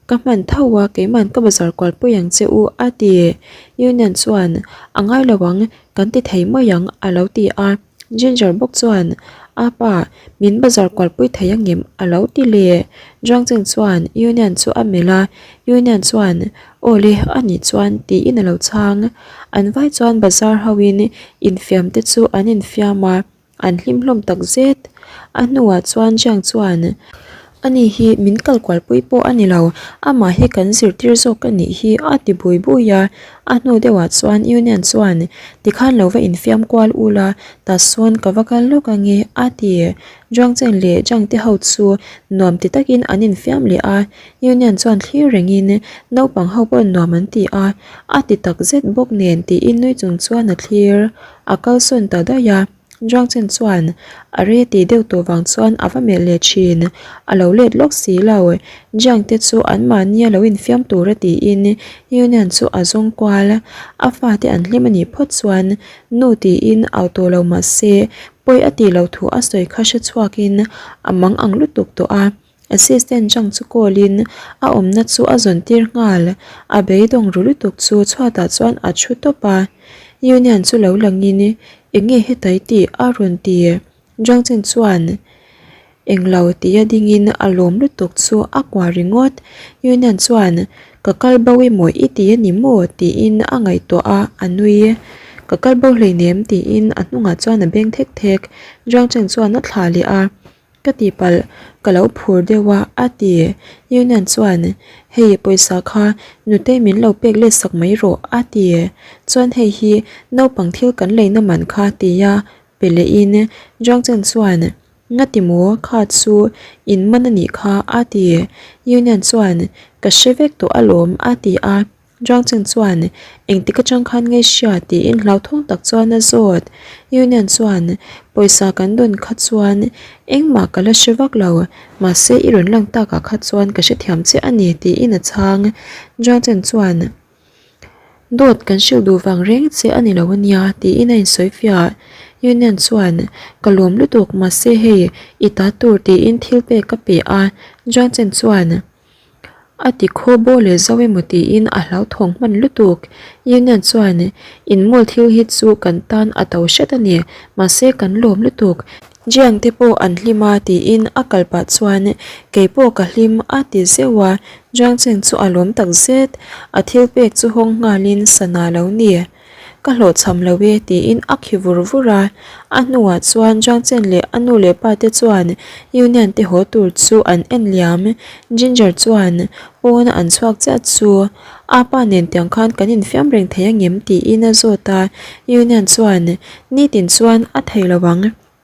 Speaker 1: Ka hman tho a, keiman ka bazar kual pui ang che u, a ti. Union chuan, A ngai lo ang, kan ti thei mai ang, a lo ti a. Ginger bawk chuan, A pa, min bazar kual pui thei angem? a lo ti leh. Zhang Cheng chuan Union chu a melh a, Union chuan, Aw le, a nih chuan, tiin a lo chhang. An vai chuan bazar hoin infiam te chu an infiam a. An hlim hlawm tak zet. A hnuah chuan Jiang chuan, Ani hi min kal kualpui pawh a ni lo, amah hi kan zirtir zawk a nih hi a ti bui bui a. A hnu deuhah chuan Union chuan, Tikhan lo va infiam kual u la, tah sawn ka va kal lawk ange a ti. Jiang Chen leh Jiang te ho chu nuam ti takin an infiam leh a. Union chuan thlir rengin naupang ho pawh nuam an ti a, a ti tak zet bawk nen tiin nui chung chuan a thlir. A kalsawn ta daih a, Zhuang Chen chuan a re tih deuh tawh vang chuan a va melh leh thin. A lo let lawk si lo. Jiang te chu an mahni a lo infiam tur a tiin Union chu a zawng kual. A fate an hlim a nih phawt chuan nu tiin au tawh lo mah se pawi a tih loh thu a sawi kha hre chhuakin a mang ang lutuk tawh a. Assistant chang chu call in a awmna chu a zawn tir nghal, a beidawng ru lutuk chu chhuatah chuan a thu tawp a. Union chu lo lang in eng nge hetai tih a rawn ti. Zhang Chen chuan englo tia ding in a lawm lutuk chu a kuah ringawt. Union chuan ka kal bo emaw i ti a ni maw tiin a ngaihtuah a, a nui. Ka kal bo hleinem tiin a hnungah chuan a beng thek thek. Zhang Chen chuan a thlah leh a. Ka tihpalh, ka lo phur deuh a, a ti. Union chuan, Hei pawisa kha nutei min lo pek let sak mai rawh, a ti. Chuan hei hi naupang thil kan leina man kha tia pe lehin Zhuang Chen chuan, Ngati maw, kha chu in man a nih kha, a ti. Union chuan, Ka hre vek tawh alawm, a ti a. Zhang Chen chuan, Engtik atang khan nge hria? tiin hlauthawng tak chuan a zawt. Union chuan, Pawisa kan dawn kha chuan engmah ka la hre vak lo, mahse i rawn lang takah kha chuan ka hrethiam che a ni tiin a chhang. Zhang Chen chuan, Dawt kan hrilh duh vang reng che a ni lo a nia tiin a insawi fiah. Union chuan, Ka lawm lutuk, mahse hei i ta tur tiin thil pek ka pe a. Zhang Chen chuan, A ti khaw baw leh zau emaw tiin a hlauthawng hman lutuk. Union chuan, In mall thil hi chu kan tan a to hret a ni, mahse kan lawm lutuk. Jiang te pawh an hlim a tiin a kal pah chuan, Kei pawh ka hlim a ti zeuh a, Jiang Cheng chu a lawm tak zet. A thil pek chu hawng nghalin sana lo ni. Ka hlawhchham lo e tiin a khi vur vur a, a hnuah chuan Zhang Chen leh a nu leh pa te chuan Union te haw tur chu an en liam. Ginger chuan pawn a an chhuak chiah chu a pa nen tiang khan kan infiam reng thei angem tiin a zawt a, Union chuan nitin chuan a thei lo ang.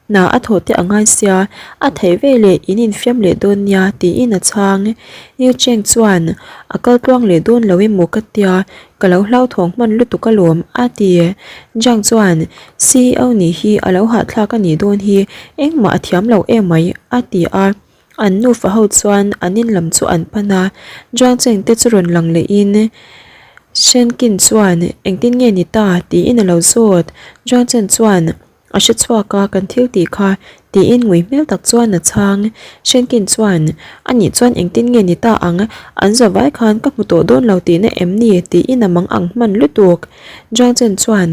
Speaker 1: Hna a thawh te a ngai sia, a theih ve leh in infiam leh dawn nia tiin a chhang. Yu Cheng chuan, A kal tluang leh dawn lo emaw ka tia, ka lo hlauthawng hman lutuk alawm, a ti. Zhang chuan, CEO nih hi a lo hahthlak a nih dawn hi, engmah a thiam lo emai, a ti a. An nufa ho chuan an in lam chu an pan a, Zhang Cheng te chu rawn lang lehin Shen Qin chuan, Engtin nge ni ta? tiin a lo zawt. Zhang Chen chuan, A hre chhuak a, kan thil tih kha, tiin ngui hmel tak chuan a chhang. Shenkin chuan, A nih chuan engtin nge ni ta ang, an za vai khan ka hmu tawh dawn lo tihna em ni? tiin a mang ang hman lutuk. Zhang Chen chuan,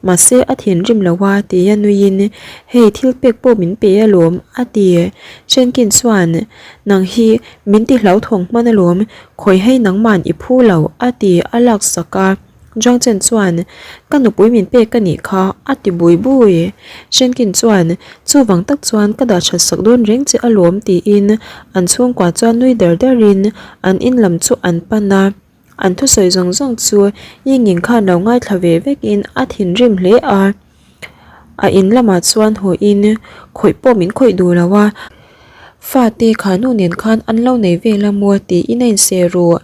Speaker 1: Mahse a thinrim lo a, tia nuiin, Hei thil pek pawh min pe alawm, a ti. Shenkin chuan, Nang hi min ti hlauthawng hman alawm, khawi hei nangman i phu lo, a ti a laksak a. Zhang Chen chuan, Ka nupui min pek a nih kha, a ti bui bui. Shenkin chuan, Chuvang tak chuan ka dah that sak dawn reng che alawm tiin an chhungkua chuan nui der derin an in lam chu an pan a. An thusawi zawng zawng chu Yingying khan lo ngaithla ve vekin a thinrim hle a. A in lamah chuan haw in khawih pawh min khawih duh lo a, fate kha nu nen khan an lo nei vel a maw tiin a inseh ruh.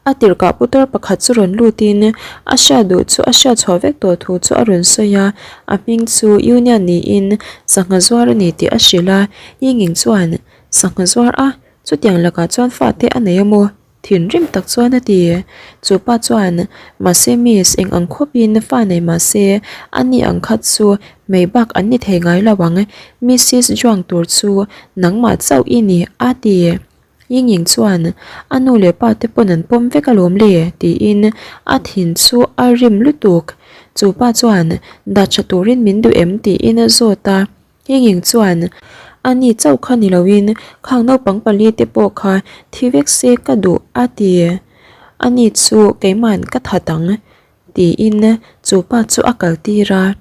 Speaker 1: A tirhkah putar pakhat chu rawn lut in a hriat duh chu a hriat chhuah vek tawh thu chu a rawn sawi a, a hming chu Union niin sangha zuar a ni tih a hrilh a, Yingying chuan sangha zuar a chutiang lakah chuan fate a nei a maw? Thinrim tak chuan a ti. Chu pa chuan, Mahse miss, eng ang khawpin fa nei mahse a ni ang kha chu hmei bak an ni thei ngai lo ang. Missis Zhuang tur chu nangmah chauh i ni, a ti. Yingying chuan, A nu leh pa te pawn an pawm vek alawm le, tiin a thin chu a rim lutuk. Chu pa chuan, Dah tha turin min duh em? tiin a zawt a. Yingying chuan, A ni chauh kha ni loin khang naupang pali te pawh kha thi vek se ka duh, a ti. A ni chu keima'n ka that ang, tiin chu pa chu a kaltir a.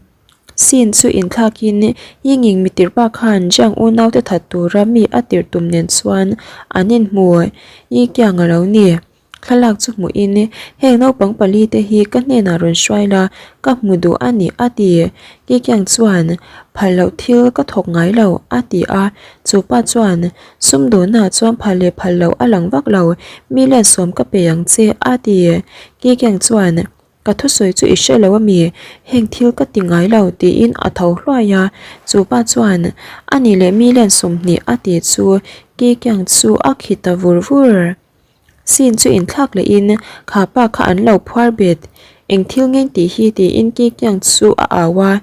Speaker 1: Scene chu inthlakin Yingying mitirpa khan Jiang unaute that tura mi a tirh tum nen chuan an inhmu. Yi Qiang a lo ni. Thlalak chu hmuhin heng naupang pali te hi ka hnenah rawn hruai la, ka hmu duh a ni a ti. Yi Qiang chuan phal loh thil ka thawk ngai lo a ti a. Chu pa chuan sumdawnnaah chuan phal leh phal loh a lang vak lo, mi lensawm ka pe ang che a ti. Yi Qiang chuan. Ka thusawi chu i hre lo a mi? Heng thil ka ti ngai lo tiin a tho hluai a, chu pa chuan a ni leh mi len 20 a ti chu Kikiang chu a khi ta vur vur. Scene chu inthlak lehin kha pa kha an lo phuar bet, eng thil ngeng tih hi tiin Kikiang chu a au a,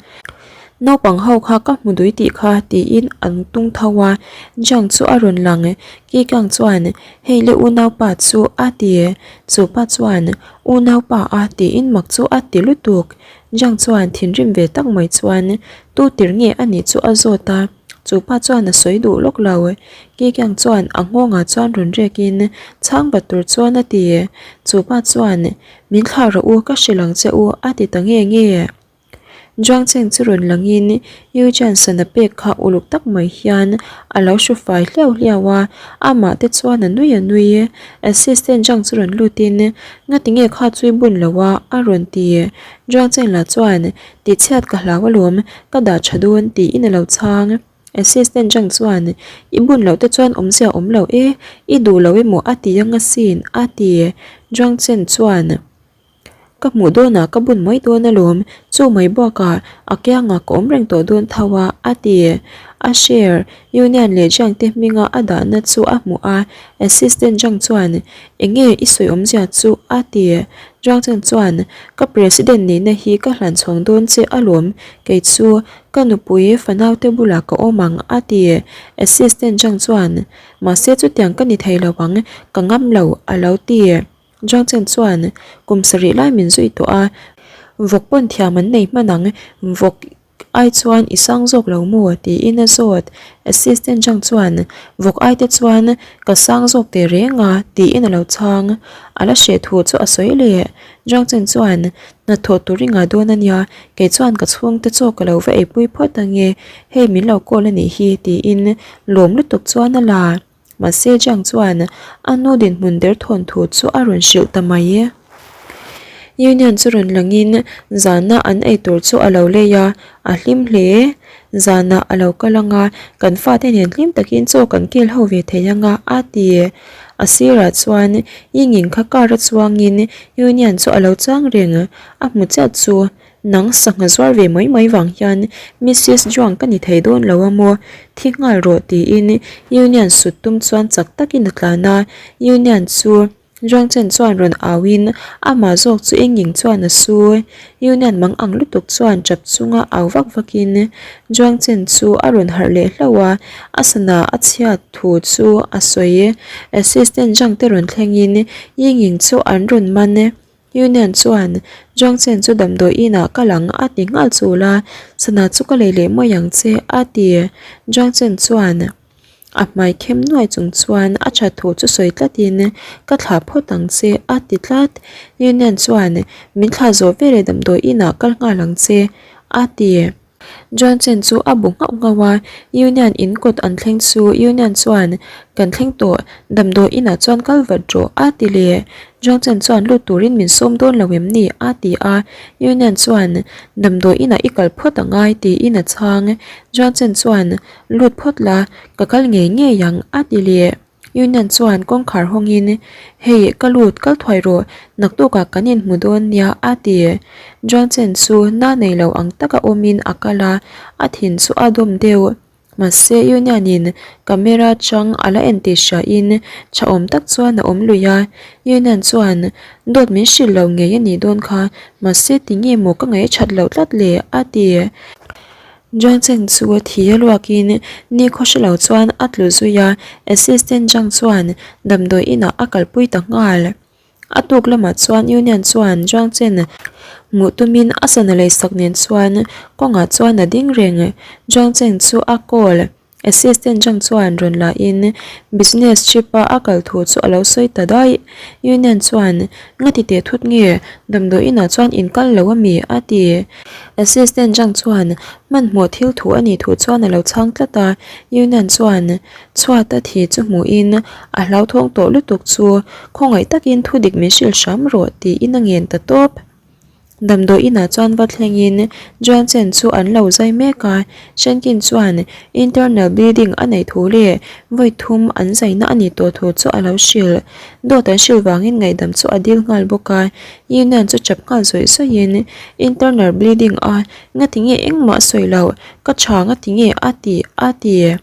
Speaker 1: naupang ho kha ka hmu dui tih kha tiin an tung tho a, Jiang chu a rawn lang, Kikiang chuan hei le unaupa chu a ti, chu pa chuan Unaupa a tiin mak chu a ti lutuk. Jiang chuan thinrim ve tak mai chuan tu tir nge a nih chu a zawt a, chu pa chuan a sawi duh lawk lo. Kikiang chuan a nghawngah chuan rawn rekin chhang bat tur chuan a ti. Chu pa chuan min thlah rawh u ka hrilh ang che u a ti ta nge nge. Zhuang Cheng chu rawn langin Yu Jiansan a pek kha uluk tak mai hian a lo hru fai hliau hliau a, amah te chuan a nui a nui. Assistant Zhang chu rawn lutin Ngati nge kha chu i bun lo a? a rawn ti. Zhuang Cheng lah chuan Tichhiat ka hlau alawm, ka dah tha dawn tiin a lo chhang. Assistant Zhang chuan I bun loh te chuan awmzia awm lo e, i duh lo emaw a ti ang asin a ti. Zhuang Cheng chuan. Ka hmuh dawnah ka bun mai dawn alawm, chu mai bakah a kiangah ka awm reng tawh dawn tho a, a ti. A share, Union leh Jiang te hminga a dahna chu a hmuh a, Assistant Jiang chuan, Enge i sawi awmzia chu? a ti. Jiang Chen chuan, Ka President nihna hi ka hlan chhawng dawn che alawm, kei chu ka nupui fanaute bulah ka awm ang, a ti. Assistant Jiang chuan, Mahse chutiang ka ni thei lo ang, ka ngam lo, a lo ti. Zhuang Chen chuan kum sarih lai min zui tawh a, vawk pawn thiam an nei hman ang, vawk ai chuan i sang zawk lo maw? tiin a zawt. Assistant Zhang chuan vawk ai te chuan ka sang zawk teh reng a tiin a lo chhang. A la hreh thu chu a sawi leh. Zhuang Chen chuan hnathawh tur i ngah dawn a nia, kei chuan ka chhungte chaw ka lo va eipui phawt ange, hei min lo call a nih hi tiin lawm lutuk chuan a la. Mahse Jiang chuan a nu dinhmun der thawn thu chu a rawn hrilh ta mai. Union chu rawn langin zana an ei tur chu a lo lei a, a hlim hle. Zanah a lo kal ang a, kan fate nen hlim takin chaw kan kil ho ve thei ang a, a ti. A sirah chuan Yingin kha car a chuangin Union chu a lo chang reng. A hmu chiah chu Nang sangha zuar ve mai mai vang hian Missis Zhuang ka ni thei dawn lo a maw? Thi nghal rawh tiin Union sut tum chuan chak takin a tlan a, Union chu Zhuang Chen chuan rawn au in amah zawk chu enging chuan a su. Union mang ang lutuk chuan tap chunga au vak vak in Zhuang Chen chu a rawn harh leh hlauh a, a sana a chhiat thu chu a sawi. Assistant Zhang te rawn thleng in Yingying chu an rawn man. Union chuan Zhuang Chen chu damdawi inah ka lang a ti nghal chul a, sana chu ka lei leh mai ang che a ti. Zhuang Chen chuan a hmai khem nuai chung chuan a that thu chu sawi tlatin ka thlah phawt ang che a ti tlat. Union chuan min thlah zawh veleh damdawi inah kal nghal ang che a ti. John Chen chu a bu nghauh nghauh a, Union in kawt an thleng chu Union chuan kan thleng tawh, damdawi inah chuan kal vat rawh a ti leh. John Chen chuan lut turin min sawm dawn lo em ni? a ti a, Union chuan damdawi inah i kal phawt angai tiin a chhang. John Chen chuan lut phawt la, ka kal ngei ngei ang a ti leh. Union chuan kawngkhar hawngin, Hei, ka lut, kal thuai rawh, naktukah kan inhmu dawn nia, a ti. Zhuang Chen chu na nei lo ang taka awmin a kal a, a thin chu a dawm deuh. Mahse Union in camera chang a la en tih hria in tha awm tak chuan a awm lui a. Union chuan dawt min hrilh lo ngei a nih dawn kha, mahse tinge maw ka ngaih that loh tlat le a ti. Zhang Cheng chu thi a luakin nikhaw hre lo chuan a tlu zui a, Assistant Zhang chuan damdawi inah a kalpui ta nghal. A tuk lamah chuan Union chuan Zhang Chen hmuh tumin a sana leisak nen chuan kawngah chuan a ding reng. Zhang Cheng chu a call. Assistant Zhang chuan rawn la in business trip a a kal thu chu a lo sawi ta daih. Union chuan, Ngati teh thut nge? Damdawi inah chuan in kal lo a mi? a ti. Assistant Zhang chuan hmanhmawh thil thu a nih thu chuan a lo chhang tlat a. Union chuan chhuat a thi chu hmuhin a hlauthawng tawh lutuk chu khawngaih takin thu dik min hrilh hram rawh tiin a ngen ta tawp. Damdawi inah chuan va thlengin Juan Chen chu an lo zai mek a, Shenkin chuan internal bleeding a neih thu leh vawi thum an zaina a nih tawh thu chu a lo hrilh. Dawt an hrilh vangin ngaihdam chu a dil nghal bawk a, Union chu chap nghal zawih zawihin internal bleeding a ngati nge engmah sawi loh ka tha ngati nge a ti a ti.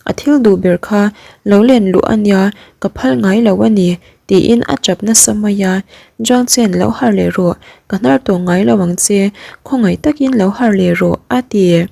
Speaker 1: A thil duh ber kha lo len luh a nia, ka phal ngai lo a ni, tiin a tap nasa mai a. Zhuang Chen lo harh leh rawh, ka hnar tawh ngai lo ang che, khawngaih takin lo harh leh rawh, a ti.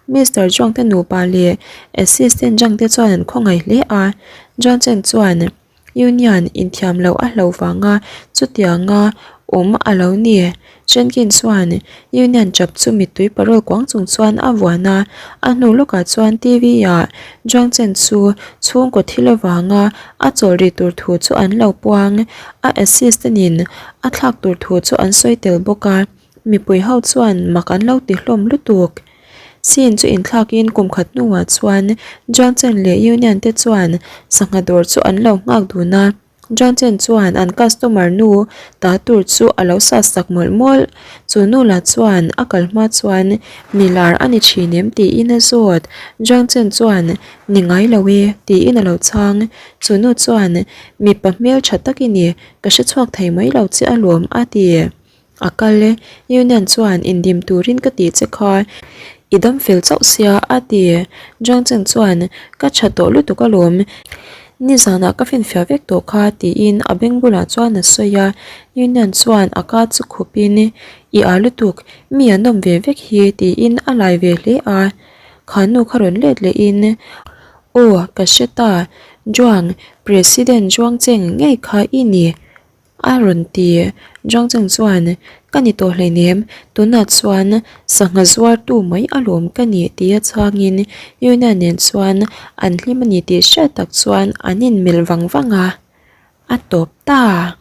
Speaker 1: Mister Zhuang te nupa leh Assistant Zhang te chuan an khawngaih hle a. Zhuang Chen chuan. Union inthiam loh a hlo vanga chutianga awm a lo ni. Jenkins chuan Union chap chu mittui parawl kuang chung chuan a vuan a, a hnu lawkah chuan TV ah Zhuang Chen chu chhungkaw thil avanga a chawl rih tur thu chu an lo puang. A assistant in a thlak tur thu chu an sawi tel bawk a. Mipui ho chuan mak an lo ti hlawm lutuk. Scene chu inthlakin kum khat hnuah chuan Zhuang Chen leh Union te chuan sangha dawr chu an lo nghak dun a. Zhuang Chen chuan an customer nu ta tur chu a lo sat sak mawlh mawlh. Chu nu lah chuan a kal hma chuan mi lar a ni thin em tiin a zawt. Zhuang Chen chuan ni ngai lo e tiin a lo chhang. Chu nu chuan mipa hmeltha tak i ni, ka hrechhuak thei mai lo che alawm a ti. A kal e, Union chuan indim turin ka tih che kha i dam fel chauh sia a ti. Zhang Cheng chuan ka tha tawh lutuk alawm, nizanah ka finfiah vek tawh kha tiin a beng bulah chuan a sawi a. Union chuan a ka chu khupin i a lutuk, mi an awm ve vek hi tiin a lai ve hle a. Kha nu kha rawn let lehin Aw ka hre ta, Zhuang, President Zhuang Cheng ngei kha i ni. A rawn ti. Zhang Cheng chuan, Ka ni tawh hleinem, tunah chuan sangha zuartu mai alawm ka ni tia chhangin Yuna nen chuan an hlim a ni tih hriat tak chuan an inmelh vang vang a, a tawp ta.